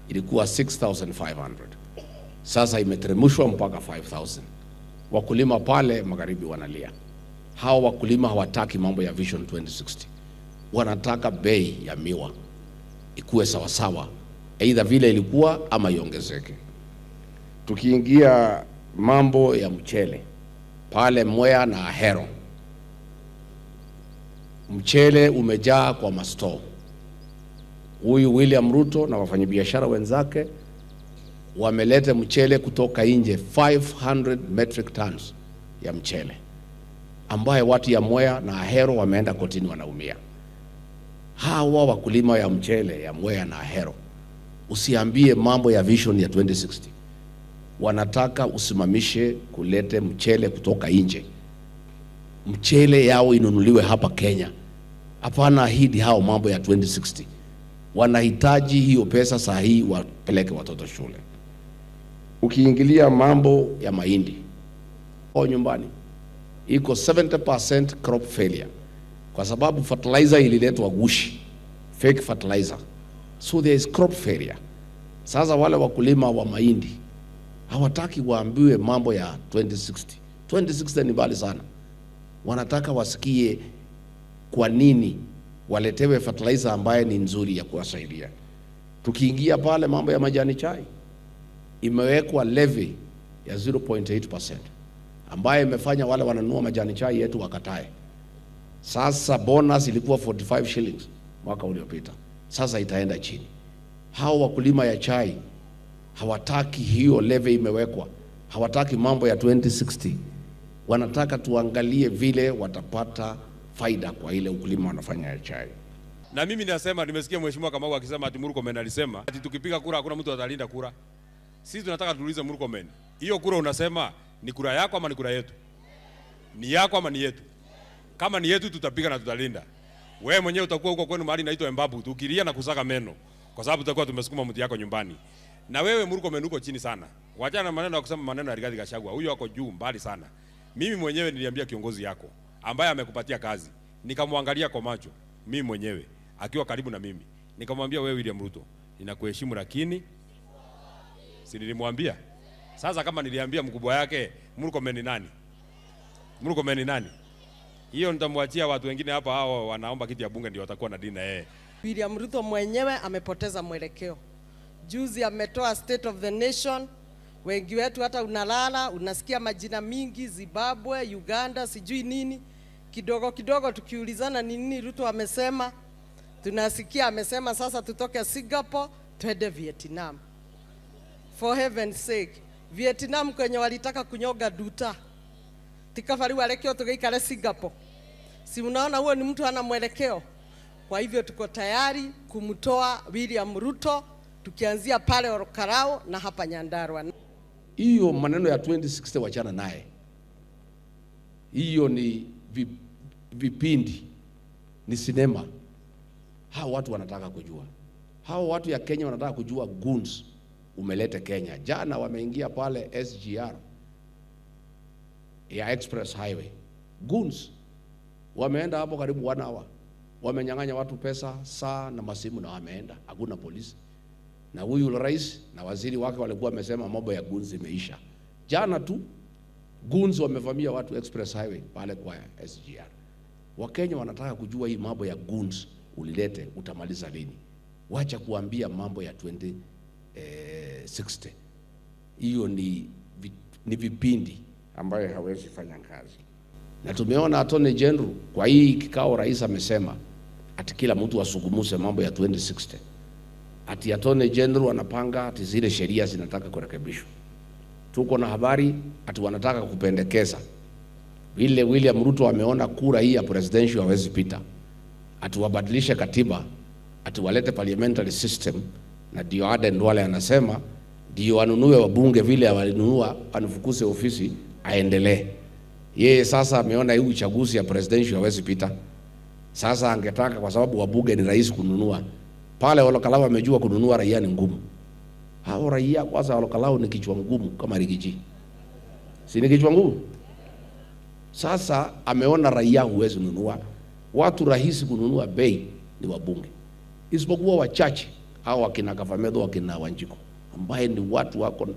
H: ilikuwa 6500 sasa imeteremshwa mpaka 5000. Wakulima pale magharibi wanalia. Hawa wakulima hawataki mambo ya Vision 2060, wanataka bei ya miwa ikuwe sawasawa, aidha vile ilikuwa ama iongezeke. Tukiingia mambo ya mchele pale Mwea na Ahero, mchele umejaa kwa mastoo. Huyu William Ruto na wafanyabiashara wenzake wameleta mchele kutoka nje 500 metric tons ya mchele ambaye watu ya Mwea na Ahero wameenda kotini wanaumia. Hawa wakulima ya mchele ya Mwea na Ahero, usiambie mambo ya vision ya 2060. Wanataka usimamishe kulete mchele kutoka nje, mchele yao inunuliwe hapa Kenya. Hapana ahidi hao mambo ya 2060. Wanahitaji hiyo pesa saa hii wapeleke watoto shule. Ukiingilia mambo ya mahindi au nyumbani iko 70% crop failure kwa sababu fertilizer ililetwa gushi, fake fertilizer, so there is crop failure. Sasa wale wakulima wa mahindi hawataki waambiwe mambo ya 2060. 2060 ni mbali sana, wanataka wasikie kwa nini waletewe fertilizer ambaye ni nzuri ya kuwasaidia. Tukiingia pale mambo ya majani chai, imewekwa levy ya 0.8% ambayo imefanya wale wananunua majani chai yetu wakatae. Sasa bonus ilikuwa 45 shillings mwaka uliopita, sasa itaenda chini. Hao wakulima ya chai hawataki hiyo levy imewekwa, hawataki mambo ya 2060. Wanataka tuangalie vile watapata faida kwa ile ukulima wanafanya ya chai.
I: Na mimi nasema, nimesikia mheshimiwa Kamau akisema ati Murkomen alisema ati tukipiga kura hakuna mtu atalinda kura. Sisi tunataka tuulize Murkomen, hiyo kura unasema ni kura yako ama ni kura yetu? Ni yako ama ni yetu? Kama ni yetu tutapiga na tutalinda. Wewe mwenyewe utakuwa huko kwenu mahali inaitwa Embabu, tukilia na kusaga meno, kwa sababu tutakuwa tumesukuma mti yako nyumbani. Na wewe Murkomen uko chini sana. Wachana na maneno ya kusema maneno ya Rigathi Gachagua, huyo ako juu mbali sana. Mimi mwenyewe niliambia kiongozi yako ambaye amekupatia kazi, nikamwangalia kwa macho mimi mwenyewe akiwa karibu na mimi, nikamwambia wewe William Ruto, ninakuheshimu lakini si nilimwambia. Sasa kama niliambia mkubwa yake Murkomen ni nani? Murkomen ni nani? Hiyo nitamwachia watu wengine hapa, hao wanaomba kiti ya bunge ndio watakuwa na dini na yeye.
J: William Ruto mwenyewe amepoteza mwelekeo. Juzi ametoa state of the nation, wengi wetu hata unalala unasikia majina mingi, Zimbabwe, Uganda, sijui nini. Kidogo kidogo tukiulizana ni nini Ruto amesema, tunasikia amesema sasa tutoke Singapore twende Vietnam. For heaven's sake, Vietnam kwenye walitaka kunyoga duta tikabari warekeo tugeikare Singapore. Si unaona huo ni mtu ana mwelekeo. Kwa hivyo tuko tayari kumtoa William Ruto tukianzia pale Ol-Kalou na hapa Nyandarua.
H: Hiyo maneno ya 2060 wachana naye, hiyo ni vipindi, ni sinema. Hao watu wanataka kujua, hao watu ya Kenya wanataka kujua goons umelete Kenya. Jana wameingia pale SGR ya Express Highway, goons wameenda hapo karibu one hour, wamenyang'anya watu pesa, saa na masimu na wameenda, hakuna polisi. Na huyu rais na waziri wake walikuwa wamesema mambo ya goons imeisha. Jana tu goons wamevamia watu Express Highway pale kwa SGR. Wakenya wanataka kujua hii mambo ya goons ulilete utamaliza lini? Wacha kuambia mambo ya 2060. Hiyo ni, ni vipindi ambayo hawezi fanya kazi. Na tumeona Attorney General kwa hii kikao, rais amesema ati kila mtu asungumuse mambo ya 2060. Ati Attorney General anapanga ati zile sheria zinataka kurekebishwa. Tuko na habari ati wanataka kupendekeza vile William Ruto ameona kura hii ya presidential hawezi pita, ati wabadilishe katiba, ati walete parliamentary system, na ndio Aden Duale anasema ndio wanunue wabunge vile walinunua, anifukuse ofisi aendelee. Yeye sasa ameona hii uchaguzi ya presidential hawezi pita. Sasa angetaka kwa sababu wabunge ni rahisi kununua pale, Olkalou amejua kununua raia ni ngumu. Hao raia kwanza Olkalou ni kichwa ngumu kama Rigiji, si ni kichwa ngumu? Sasa ameona raia huwezi nunua, watu rahisi kununua bei ni wabunge, isipokuwa wachache hao wakina Kavametho wakina Wanjiko ambaye ni watu wako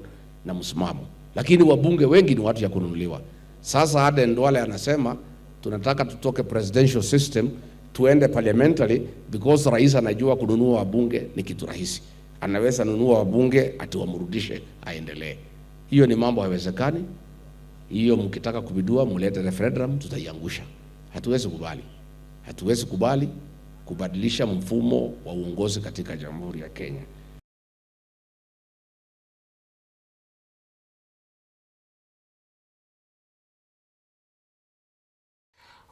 H: na msimamo, lakini wabunge wengi ni watu ya kununuliwa. Sasa Aden Duale anasema tunataka tutoke presidential system tuende parliamentary because rais anajua kununua wabunge ni kitu rahisi, anaweza nunua wabunge ati wamrudishe aendelee. Hiyo ni mambo haiwezekani. Hiyo mkitaka kubidua mlete referendum, tutaiangusha. Hatuwezi kubali, hatuwezi kubali kubadilisha mfumo wa uongozi katika Jamhuri ya Kenya.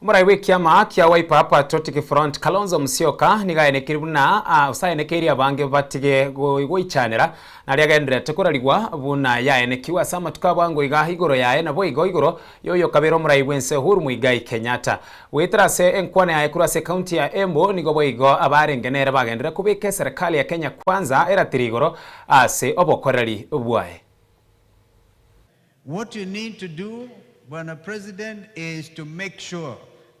B: Omorai bw'ekiama kia Wiper Patriotic Front Kalonzo Musyoka nigo aenekeire buna gose aenekeirie abange batige goichanera naria agendererete korarigwa buna yaenekigwe ase amatuko a bwango iga igoro yaye naboigo igoro y'oyokabere omorai bw'ense Uhuru Muigai Kenyatta. Goetera ase enkwana yaye korwa ase ekaunti ya Embu nigo boigo abarenge nere bagenderere kobeka eserekari ya Kenya Kwanza eratiri igoro ase obokoreri bwaye.
K: What you need to do, Bwana President, is to make sure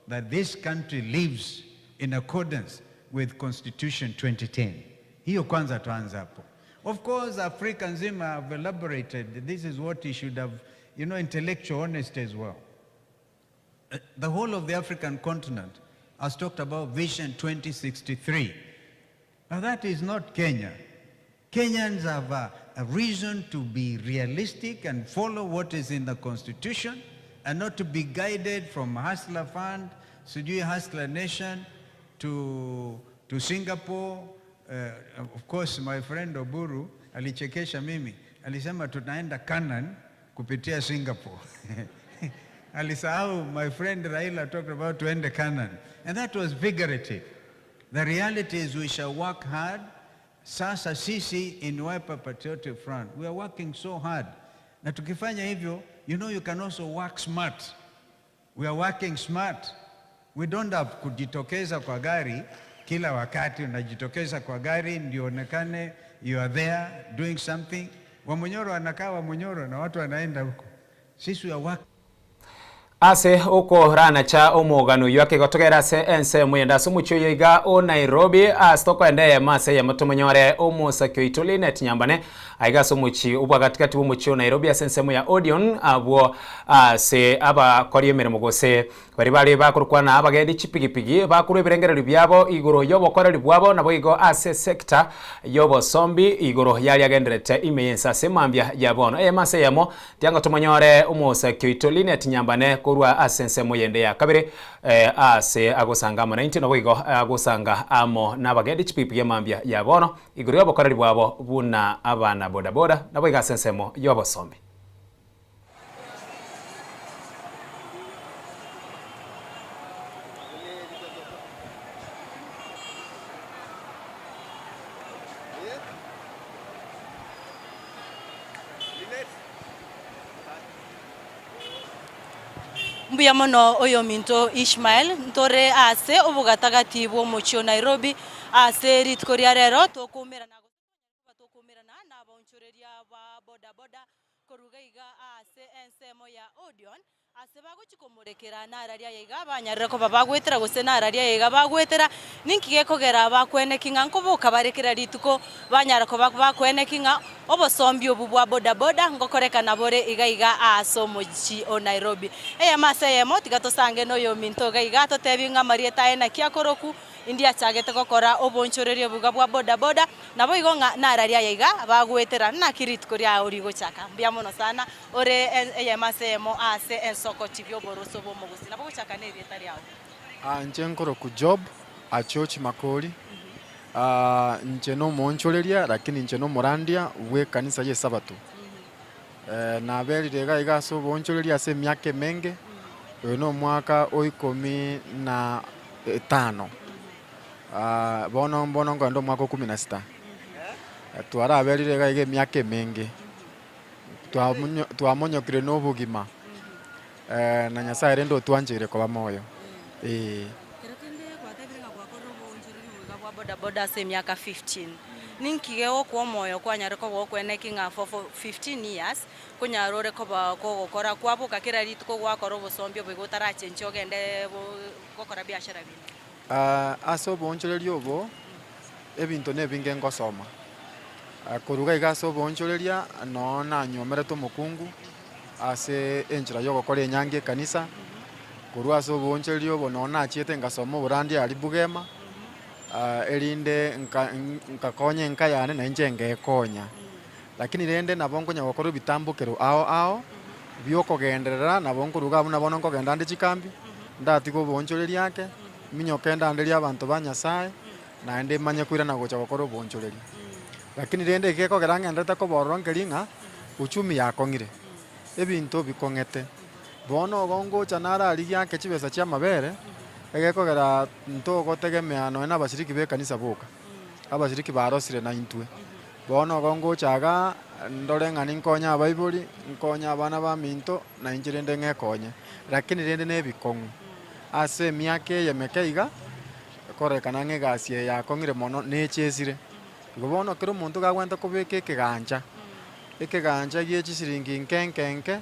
K: that this country lives in accordance with Constitution 2010. Hiyo kwanza tuanze hapo. Of course, Afrika nzima have elaborated. This is what he should have, you know, intellectual honesty as well. The whole of the African continent has talked about Vision 2063. Now that is not Kenya. Kenyans have a reason to be realistic and follow what is in the constitution and not to be guided from Hustler Fund, sijui Hustler Nation to, to Singapore. Of course, my friend Oburu alichekesha mimi, alisema tunaenda Canaan kupitia Singapore. Alisahau my friend Raila talked about tuende Canaan. And that was figurative. The reality is we shall work hard. Sasa sisi in Wiper Patriotic Front, we are working so hard. Na tukifanya hivyo, you know you can also work smart. We are working smart. We don't have kujitokeza kwa gari kila wakati unajitokeza kwa gari ndio onekane you are there doing something. Wamunyoro anakaa Wamunyoro na watu wanaenda huko. Sisi we are working
B: Ase okoranacha omogano oyio akegotogera ase ensemo eyende ase omochie oyo iga o Nairobi ase tokoenda eyemo ase eyemo tomonyore omosaki oito Linet Nyambane aiga ase omochie obwagatigati bw'omochie o Nairobi ase ensemo ya Odeon abwo ase abakori emeremo gose baria bare bakorokwana abagendi chipigipigi bakorwa ebirengererio biabo igoro y'obokoreri bwabo naboigo ase esector y'obosombi igoro yaria agenderete ime y'ense ase mambia ya bono eyemo ase eyemo Tiango tomonyore omosaki oito Linet Nyambane korwa ase ensemo yende ya kabere aase agosanga amo naintwe naboigo agosanga amo nabagendi chipigipigi emambia ya bono igoro y'obokoreri bwabo buna abana bodaboda naboigo ase ensemo y'obosombi.
L: Mbuya mono oyominto Ishmael, ntore ase obogatagati bw'omochie o Nairobi ase rituko ria rero tokoumerana gose tonyare koba tokoumerana nabaonchoreria ba bodaboda korwa iga iga ase ensemo ya Odeon. Ase bagochia komorekera nararia aya iga banyarire koba bagwetera gose nararia aya iga bagwetera, ninki gekogera bakweneki ng'a nkoboka bare kera rituko banyara koba bakweneki ng'a obosombi obwo bwa bodaboda ngokorekana bore iga iga aase omochie o Nairobi. Eyemo ase eyemo tiga tosange noyominto iga iga atotebie ng'a amarieta aye naki akoroku, indi achagete gokora oboonchoreria obo iga bwa bodaboda, naboigo ng'a nararia aya iga bagwetera naki rituko riao rigochaka. Mbuya mono sana. Ore eyemo ase eyemo aase ensoko TV oboroso bw'omogusi. Nabo gochaka nerieta riao.
M: Inche nkorokwa Job Achochi Makori, inche nomoonchoreria lakini inche nomorandia bw'ekanisa y'Esabato. Naberire iga iga ase oboonchoreria ase emiaka emenge, oyo nomwaka o ikomi na etano, bono mbono nkogenda omwaka o kumi na sita. Twaraberire iga iga emiaka emenge. Twamonyokire nobogima, na Nyasae rende otwancheire koba moyo, ee.
L: Kero kende gwatebire ng'a gwakorire oboonchoreri oboiga bwa bodaboda ase emiaka 15. Ninki gegokoa omoyo kwanyare koba okweneki ng'a for for 15 years konyara ore koba kogokora kwaboka kera rituko gwakora obosombi oboiga otarachenchia ogende gokora biashara binde?
M: Ase oboonchoreria obo ebinto nebinge ngosoma. Korwa iga ase oboonchoreria noo nanywomerete omokungu ase enchera y'ogokora enyangi ekanisa, korwa ase oboonchoreria obo noo nachiete ngasoma oborandia aria Bugema, erinde nka nkakonya enka yane na inche ngekonya. Lakini rende nabo nkonya gokora ebitambokero ao ao, biokogenderera nabo nkoruga abwo na bono nkogenda ande chikambi, ndatiga oboonchoreria ake, minyoke ndanderie abanto ba Nyasaye, naende manye koirana gocha gokora oboonchoreria. Lakini rende eke gekogera ng'enderete koba ororo nkeri ng'a uchumi yakong'ire, ebinto bikong'ete. Bono igo ngocha nararigie ake chibesa chi'amabere, egekogera ntogotegemea nonya na abashiriki b'ekanisa boka, abashiriki barosire naintwe. Bono igo ngocha igaa, ndore ng'a ninkonye abaibori, nkonye abana baminto, na inche rende ng'ekonye. Lakini rende nebikong'u, ase emiaka eye emeke iga, Kororekana ng'a egasi eye yakong'ire mono nechesire. Igo bono kera omonto gagwenerete kobeka ekegancha, ekegancha gie chisiringi nke nke nke,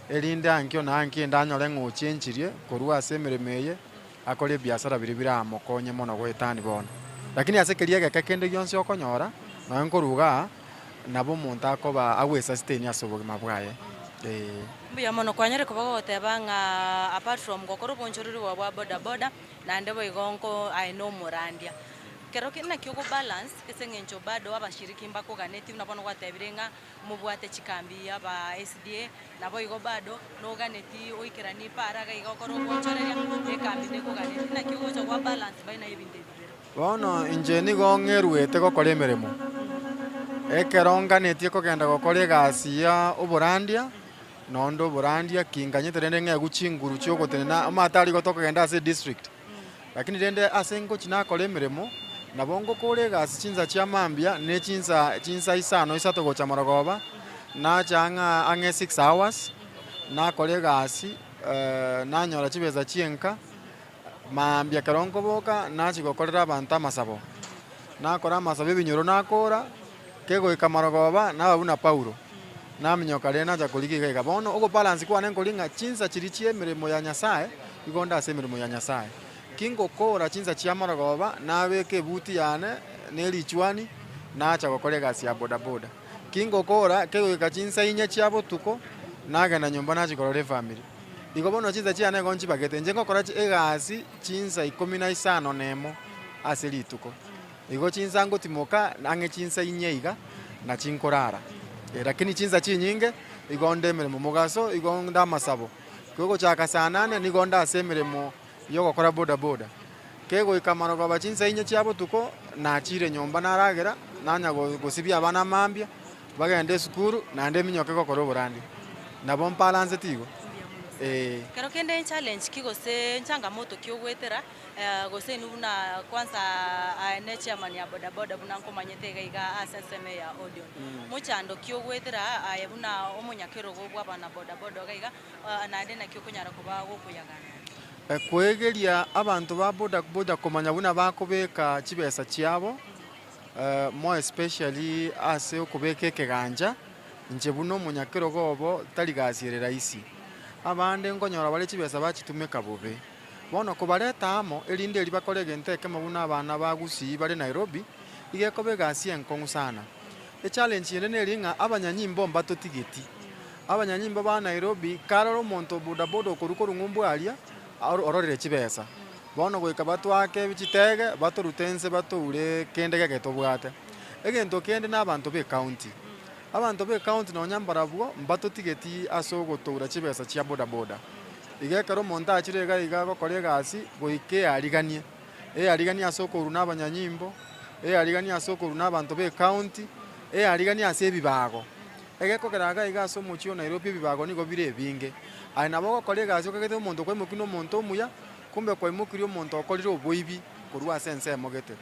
M: erinde ankio na ankio ende anyore ng'a ochenchirie korwa ase emeremo eye, akore ebiasara biria biramokonye mono goetania bono. Lakini ase keria egeke kende gionsi okonyora, nonye nkorwa igaa, nabo omonto akoba agwesustain ase obogima bwaye, eeh.
L: Mbuya mono kwanyare koba gogoteba ng'a apart from gokora obonchoreri bwao bwa boda boda, Naende boigo nko aye nomorandia. Kero ki naki ogo balance ase eng'encho bado abashiriki mbakoganeti buna bono gwatebire ng'a mobwate chikambi aba SDA, naboigo bado noganeti oikeranie para iga iga okore oboonchoreria, ekambi nekoganeti. Naki ogocha gwa balance baina y'ebinto ebi bibere?
M: Bono inche nigo ng'eruete gokora emeremo. Ekero nganetie kogenda gokora egasi ya oborandia, Nonde oborandia ki nganyete rende ng'egwe chinguru chi'ogotenena amato aria igo tokogenda ase edistrict. Lakini rende ase ngochia nakora emeremo, nabo ngokora egasi chinsa chia mambia ne chinsa chinsa isano isato gocha marogoba, nacha ang'a ang'e six hours, nakora egasi nanyora chibesa chi'enka, mambia ekero nkoboka nachia gokorera abanto amasabo. Nakora amasabo ebinyoro nakora, kegoika marogoba naba buna Paulo. Naminyoka rende nacha korigia iga iga. Bono ogobalance kwane nkori ng'a chinsa chiria chi'emeremo ya Nyasae, igo nde ase emeremo ya Nyasae. Ki ngokora chinsa chia marogoba, nabeka ebuti yane na erichwani, nacha gokora egasi ya bodaboda. Ki ngokora, kegoika chinsa inye chia botuko, nagenda nyomba nachia korora efamiri. Igo bono chinsa chiane igo nchibagete, inche ngokora egasi chinsa ikomi na isano na emo ase rituko. Igo chinsa ngotimoka ang'e chinsa inye iga, na chinkorara. Lakini chinsa chinyinge igo nde emeremo mogaso, igo nde amasabo. Kegochaka saa nane nigo nde ase emeremo yogokora bodaboda. Kegoika marogoba chinsa inye chia botuko, nachire nyomba naragera, nanya gosibia abana mambia, bagende esukuru, naende eminyoke gokora oborandia. Nabo mpalanseti igo, eh.
L: Kero kende nchallenge ki gose nchangamoto ki ogoetera Gose inwe buna kwanza aye ne chairman ya bodaboda buna nkomanyete iga iga ase ensemo eye ya Odion. Mochando ki ogoetera aye buna omonyakerogo bw'abana bodaboda iga iga naende naki okonyara koba gokoyagana?
M: Koegeria abanto ba bodaboda komanya buna bakobeka chibesa chiabo, more especially ase okobeka ekegancha, inche buna omonyakerogo obo tari gasi ere rahisi. Abande nkonyora bare chibesa bachitumeka bobe. Bono kobareta amo, erinde erio bakore egento ekemo buna abana ba Gusii bare Nairobi, iga ekoba egasi enkong'u sana. Echallenge ende neri ng'a abanyanyimbo mbatotigeti. Abanyanyimbo ba Nairobi, karore omonto o bodaboda okorwa korwa ng'umbu aria, ororire chibesa. Bono goika batwake chitege, batorute inse batoure kende geke tobwate. Egento kende na abanto ba ecounty. Abanto ba ecounty nonya mbarabwo mbatotigeti ase ogotoura chibesa chia bodaboda. Iga ekero omonto achire iga iga agokora egasi, goika eariganie. Eariganie ase okorwa na abanyanyimbo, eariganie ase okorwa na abanto ba ecounty, eariganie ase ebibago. Egekogera iga iga ase omochie o Nairobi ebibago nigo bire ebinge. Aye nabo ogokora egasi okagete omonto kwaimokia na omonto omuya, kumbe kwaimokirie omonto okorire oboibi korwa ase ensemo gete.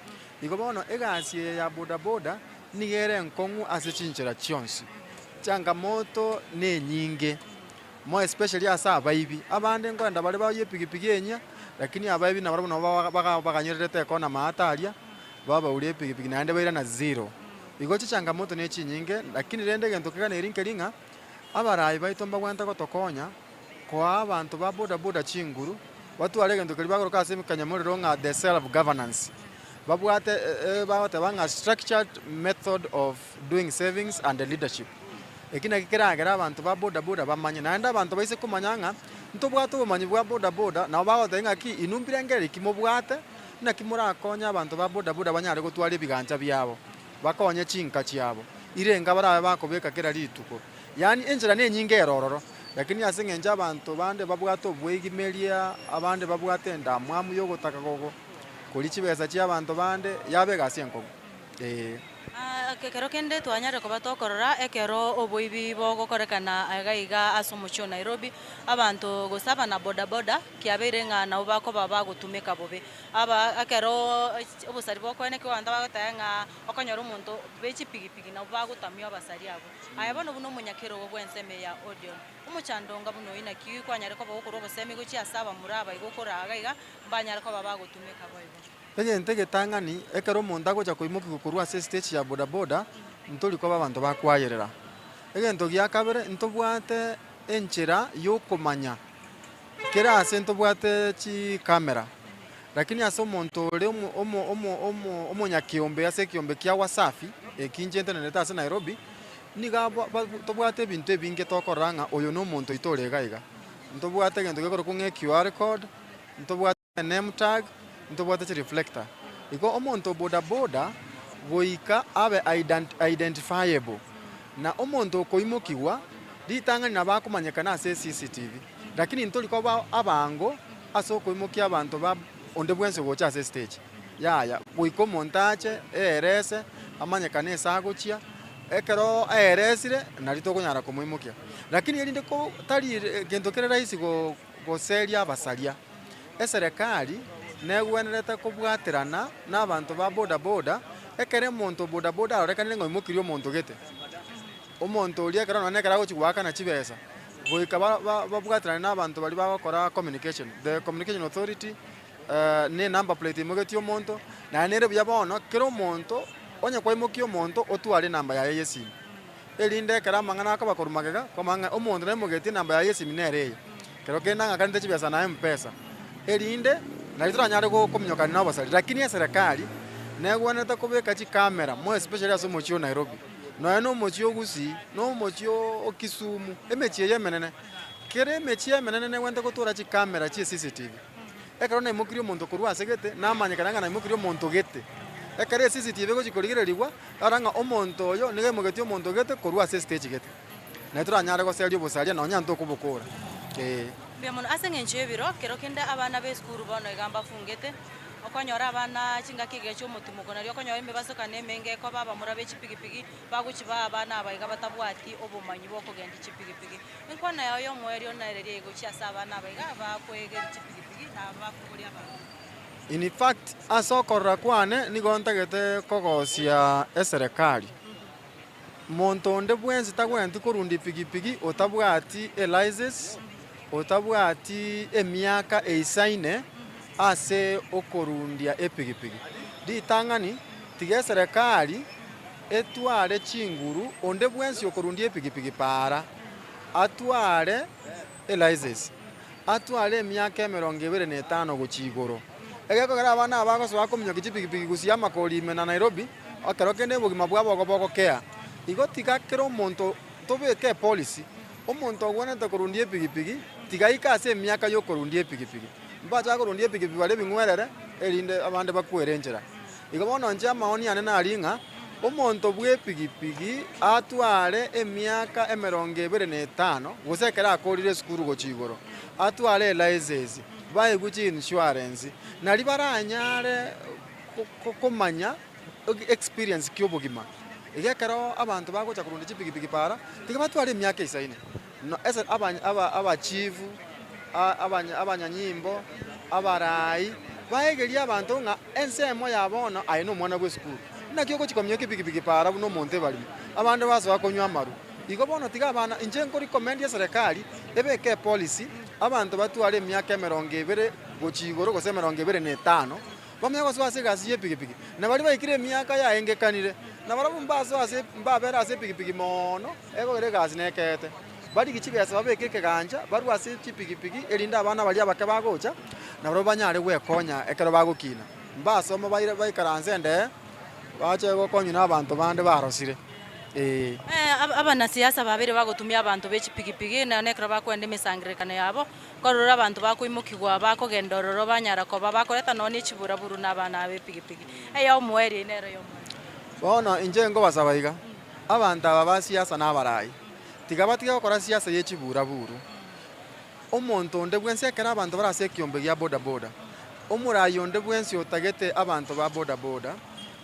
M: Igo bono egasi eye ya bodaboda nigo ere enkong'u ase chinchera chionsi. Changamoto nenyinge, more especially ase abaibi. Abande nkoenda bare baoyie epigipigi enyia, lakini abaibi nabarabwo nabo baganyorerete ekona maate aria, babauria epigipigi naende bairana zero. Igo chichangamoto ne chinyinge, lakini rende egento keganeri nkeri ng'a, abarai baito mbabwenerete gotokonya, koa abanto ba boda boda chinguru, batware egento keria bagoroka ase ekanyamorero ng'a the self governance. Babwate bagoteba ng'a structured method of doing savings and leadership. Eki nakio keragere abanto ba boda boda bamanye, naende abanto baise komanya ng'a ntobwate obomanyi bwa boda boda, nabo bagoteba ng'aki inwe mbirengererio ki mobwate, naki morakonye abanto ba boda boda banyare gotwara ebigancha biabo, bakonye chinka chiabo, irenga barabe bakobeka kera rituko. Yaani enchera nenyinge ere ororo, lakini ase eng'encho abanto bande babwate obwegimeria, abande babwate endamwamu yogotaka gogo koria chibesa chia abanto bande, yaba egasi enkong'u, ee.
L: Ekero kende twanyare koba tokorora ekero oboibi bogokorekana iga iga ase omochie o Nairobi, abanto gose abana boda boda kiabeire ng'a nabo bakoba bagotumeka bobe. Aba ekero obosari bokoenekigwa abanto bagoteba ng'a okonyora omonto be chipigipigi nabo bagotamia abasari abwo. Aye bono buna omonyakerogo bw'ensemo ya Odion, omochando onga buna oyio naki kwanyare koba gokorwa obosemi gochia ase abamura aba iga okoraa iga iga mbanyare koba bagotumeka boigo.
M: Egento egetang'ani, ekero omonto agocha koimokigwa korwa ase estage ya bodaboda, ntori koba abanto bakwayerera. Egento gia kabere, ntobwate enchera yokomanya kera ase ntobwate chicamera, lakini ase omonto ore omo omo omo omo omonyakiombe ase ekiombe kia Wasafi, eki inche ntenerete ase Nairobi, nigo abo ba tobwate ebinto ebinge tokorora ng'a oyo na omonto oito ore iga iga. Ntobwate egento gekorokwa ng'a eQR code, ntobwate ename tag, ntobwate chireflector. Igo omonto o boda boda goika abe identifiable, na omonto okoimokigwa ritang'ani nabo akomanyekana ase eCCTV, lakini ntori koba abango ase okoimokia abanto ba onde bwensi ogocha ase estage. Yaya, goika omonto ache eerese, amanyekane ase agochia, ekero aeresire nari tokonyara komoimokia. Lakini erinde ko tari gento kere rahisi go goseria abasaria, eserekari negwenerete kobwaterana na abanto ba boda boda, ekero omonto o boda boda arorekanire ng'a oimokirie omonto gete, omonto oria ekero nonye ekero agochia goakana chibesa, goika ba ba babwaterane na abanto baria bagokora communication, the communication authority na enumber plate eimogetie omonto, naende nere buya bono, kera omonto, onye kwaimokia omonto otware enamba yaye ya esimi. Erinde ekero amang'ana akoba korwa magega, kwamanya ng'a omonto naimogetie enamba yaye y'esimi nere eye. Kero kende ang'akanete chibesa na M-pesa, erinde nario toranyare gokominyokania na obosari. Lakini eserekari negwenerete kobeka chicamera more especially ase omochie o Nairobi, nonya na omochie o Gusii, na omochie o Kisumu, emechie eye emenene. Kera emechie emenene negwenerete gotora chicamera chie CCTV. Ekero naimokirie omonto korwa ase gete, namanyekana ng'a naimokirie omonto gete. Ekero eCCTV egochia korigererigwa, Rora ng'a omonto oyo nigo aimogetie omonto gete korwa ase estage gete, naye toranyare goseria obosaria nonya ntokobokora. Ee.
L: Mbuya mono. Ase eng'encho y'ebiro, kero kende abana b'esukuru bono iga mbafungete, okonyora abana chingaki iga chi'omotimoko, nario okonyora emebasokano emenge ekoba abamura be chipigipigi bagochi baa abana aba iga batabwati obomanyi bw'okogendia chipigipigi. Enkwana yao y'omoerio naereria egochia ase abana aba iga bakoegeria chipigipigi na bakoboria abanto.
M: In fact, ase okorora kwane nigo ntagete kogosia eserekari. Monto onde bwensi tagwenereti korunda epigipigi otabwati elicense, otabwati emiaka eisaine ase okorundia epigipigi. Ritang'ani, tiga eserekari etware chinguru onde bwensi okorundia epigipigi paara, atware. Elicense, atware emiaka emerongo ebere na etano gochia igoro. Egekogera abana aba bagosoa kominyokia chipigipigi gusii amakori ime na Nairobi, ekero kende obogima bwabo ogo bogokea. Igo tiga kera omonto tobeke epolicy, omonto ogwenerete korundia epigipigi, tiga aike ase emiaka yokorundia epigipigi. Mbache korundia epigipigi bare ebing'werere, erinde abande bakwere enchera. Igo bono inche amaoni ane nari ng'a, omonto bw'epigipigi atware emiaka emerongo ebere na etano, gose ekero akoorire esukuru gochia igoro, atware elicense, baegwe chiinsurance, naria baranyare komanya experience ki obogima. Iga ekero abanto bagocha korunda chipigipigi para, tiga batware emiaka eisaine. Ase abachifu, abanyanyimbo, abarai, baegerie abanto ng'a ensemo ya bono aye nomwana bw'esukuru. Naki ogochia kominyoka epigipigi para buna omonto ebarimo, abande basoa konywa amarwa. Igo bono tiga abana, inche nkorecommend eserekari ebeke epolicy, abanto batware emiaka emerongo ebere gochia igoro gose emerongo ebere na etano, Bamanye gosoa ase egasi y'epigipigi, na baria baikire emiaka yaengekanire, na barabwo mbasoe ase mbabere ase epigipigi mono, ekogera egasi nekeete. Barigie chibesa babeke ekegancha, barue ase chipigipigi, erinde abana baria abake bagocha, nabarabwo banyare gwekonya ekero bagokina. Mbasoma baire baikaranse endee, bache gokonywa na abanto bande barosire, ee.
L: Abanasiasa babere bagotumia abanto be chipigipigi, nonya ekero bakoenda emesangererekano yabo, Nkorora abanto bakoimokigwa bakogenda ororo banyara koba bakoreta nonya ne chiburaburu na abana b'epigipigi. Eyomoerio eye nero eyomoerio.
M: Bono inche nkobasaba iga, abanto aba ba siasa na abarai, tiga batige gokora siasa ye chiburaburu. Omonto onde bwensi ekero abanto bare ase ekiombe gia bodaboda, omorai onde bwensi otagete abanto ba bodaboda,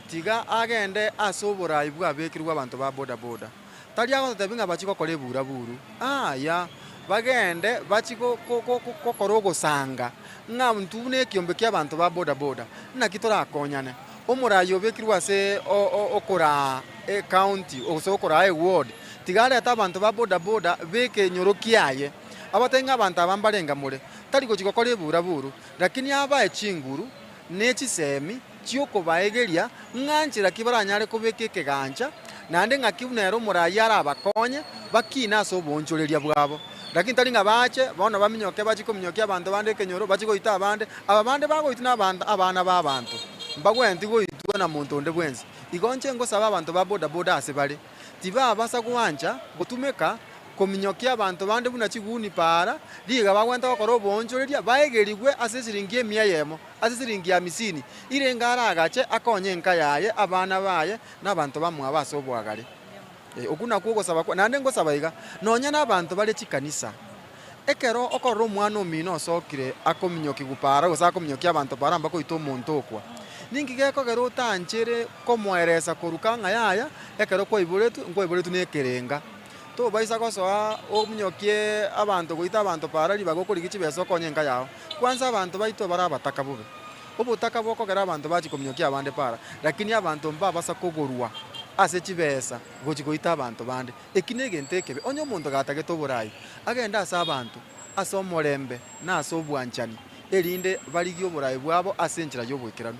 M: tiga agende ase oborai bwabekirwe abanto ba bodaboda. Tari agototebia ng'a bachie gokora eburaburu, aya, bagende bachie gokora ogosanga, ng'a intwe buna ekiombe ki'abanto ba boda boda, naki torakonyane. Omoraia obekirwe ase okoraa ecounty gose okoraa eward, tiga arete abanto ba boda boda b'ekenyoro kiaye, abatebie ng'a abanto aba mbarenga more, tari gochia gokora eburaburu, lakini abae chinguru ne chisemi chi'okobaegeria ng'a nchera ki baranyare kobeka ekegancha, naende ng'aki buna ere omoraia arabakonye bakine ase oboonchoreria bwabo. Lakini tari ng'a bache bono baminyoke bachie kominyokia abanto bande ekenyoro, bachie goita abande, aba bande bagoitwa nabanto abana b'abanto, mbagwenereti goitwa na monto onde bwensi. Igo inche ngosaba abanto ba boda boda ase bare, tibabasa gwancha gotumeka kominyokia abanto bande buna chiguni paara, riga bagwenerete gokora oboonchoreria, baegerigwe ase esiringi emia eyemo. Ase siringi hamisini, irenge aragache akonye enka yaye, abana baye, na abanto bamwabo ase oboagare. Ee, okwo nakwo ogosaba kwa, naende ngosaba iga, nonya nabanto bare chikanisa, ekero okorora omwana omino osokire akominyokigwa para gose akominyokia abanto para mpaka oite omonto okwa, ninki gekogera otanchere komoeresa koruka ng'a yaya, ekero kwaiboretwe, nkwaiboretwe na ekerenga. Tobaisa gosoa ominyokie abanto goita abanto para ribaga okorigia chibesa okonye enka yao. Kwansa abanto baito bare abataka bobe. Obotaka bokogera abanto bachie kominyokia abande para, lakini abanto mbabasa kogorwa ase chibesa gochia goita abanto bande. Eki negento ekebe. Onye omonto gatagete oborai, agende ase abanto ase omorembe na ase obwanchani, erinde barigie oborai bwabo ase enchera y'oboikeranu.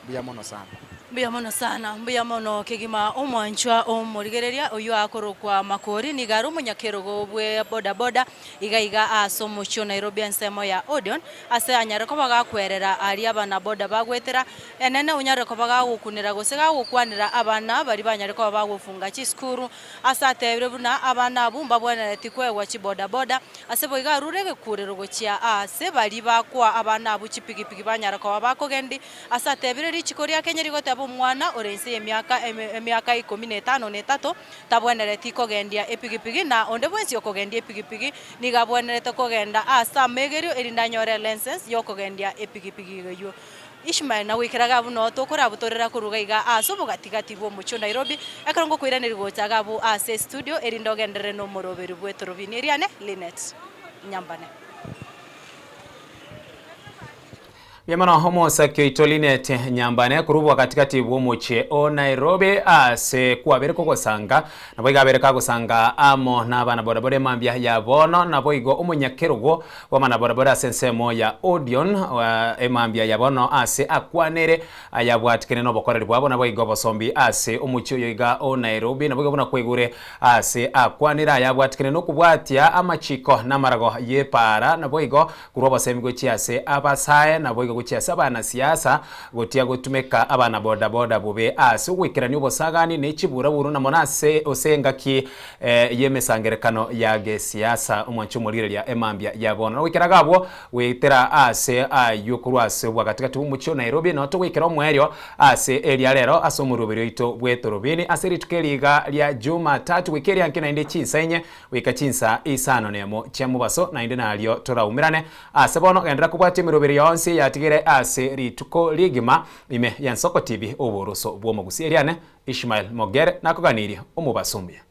M: Mbuya mono sana.
L: Mbuya mono sana, mbuya mono kegima omwanchwa omorigereria oyio akorokwa Makori nigo are omonyakerogo bwe boda boda iga iga ase omochie o Nairobi ensemo ya Odeon ase anyare koba gakwerera aria abana boda bagwetera enene onyare koba gagokunera gose gagokwanera abana baria banyare koba bagofunga chisukuru ase atebire buna abana abwo mbabwenereti koegwa chiboda boda Ase boigo arure egekurero gochia aase baria bakoa abana abwo chipigipigi banyara koba bakogendi. Ase atebire richiko ria Kenya rigoteba omwana ore inse y'emiaka emiaka ikomi na etano na etato tabwenereti kogendia epigipigi na onde bwensi okogendia epigipigi nigo abwenerete kogenda aase amegerio erinde anyore elensensi yokogendia epigipigi eyio. Ishmael na goikera iga abwo noo tokorabutorera korwa iga iga ase obogatigati bw'omochie o Nairobi, ekero ngokoiraneria gocha iga abwo ase estudio erinde ogenderere nomoroberi bw'etorobini eriane Linet Nyambane.
B: Mbuya mono omosaki oito Linet Nyambane korwa obwagatigati bw'omochie o Nairobi ase kwabere kogosanga naboigo abere kagosanga amo nabana bodaboda emambia ya bono naboigo omonyakerogo bw'amana bodaboda ase ensemo ya Odion emambia ya bono ase akwanere ayabwatikene nobokoreri bwabo naboigo obosombi ase omochie oyo iga o Nairobi naboigo buna kwaigure ase akwanere ayabwatikene nokobwatia amachiko namarago y'epaara naboigo Korwa obosemi gochia ase abasae, naboigo gochia ase abanasiasa, gotia gotumeka abana boda-boda bobe ase ogoikerania obosagani ne chiburaburu na mono ase ose engaki y'emesangerekano ya gesiasa. Omwancho omorigereria emambia ya bono. Na goikera iga abwo goetera ase ayio korwa ase obwagatigati bw'omochie o Nairobi nao togoikera omoerio ase eria rero ase omorwoberi oito bw'etorobini ase rituko eri iga ria Jumatatu goika erianke naende chinsa inye Goika chinsa isano nemo chia mobaso, naende nario toraumerane. Ase bono genderera kobwatia emeroberi yonsi eyatigere ase rituko rigima ime ya Nsoko TV, oboroso bw'omogusi. Eriane Ishmael Mogere nakoganirie omobaso omuya.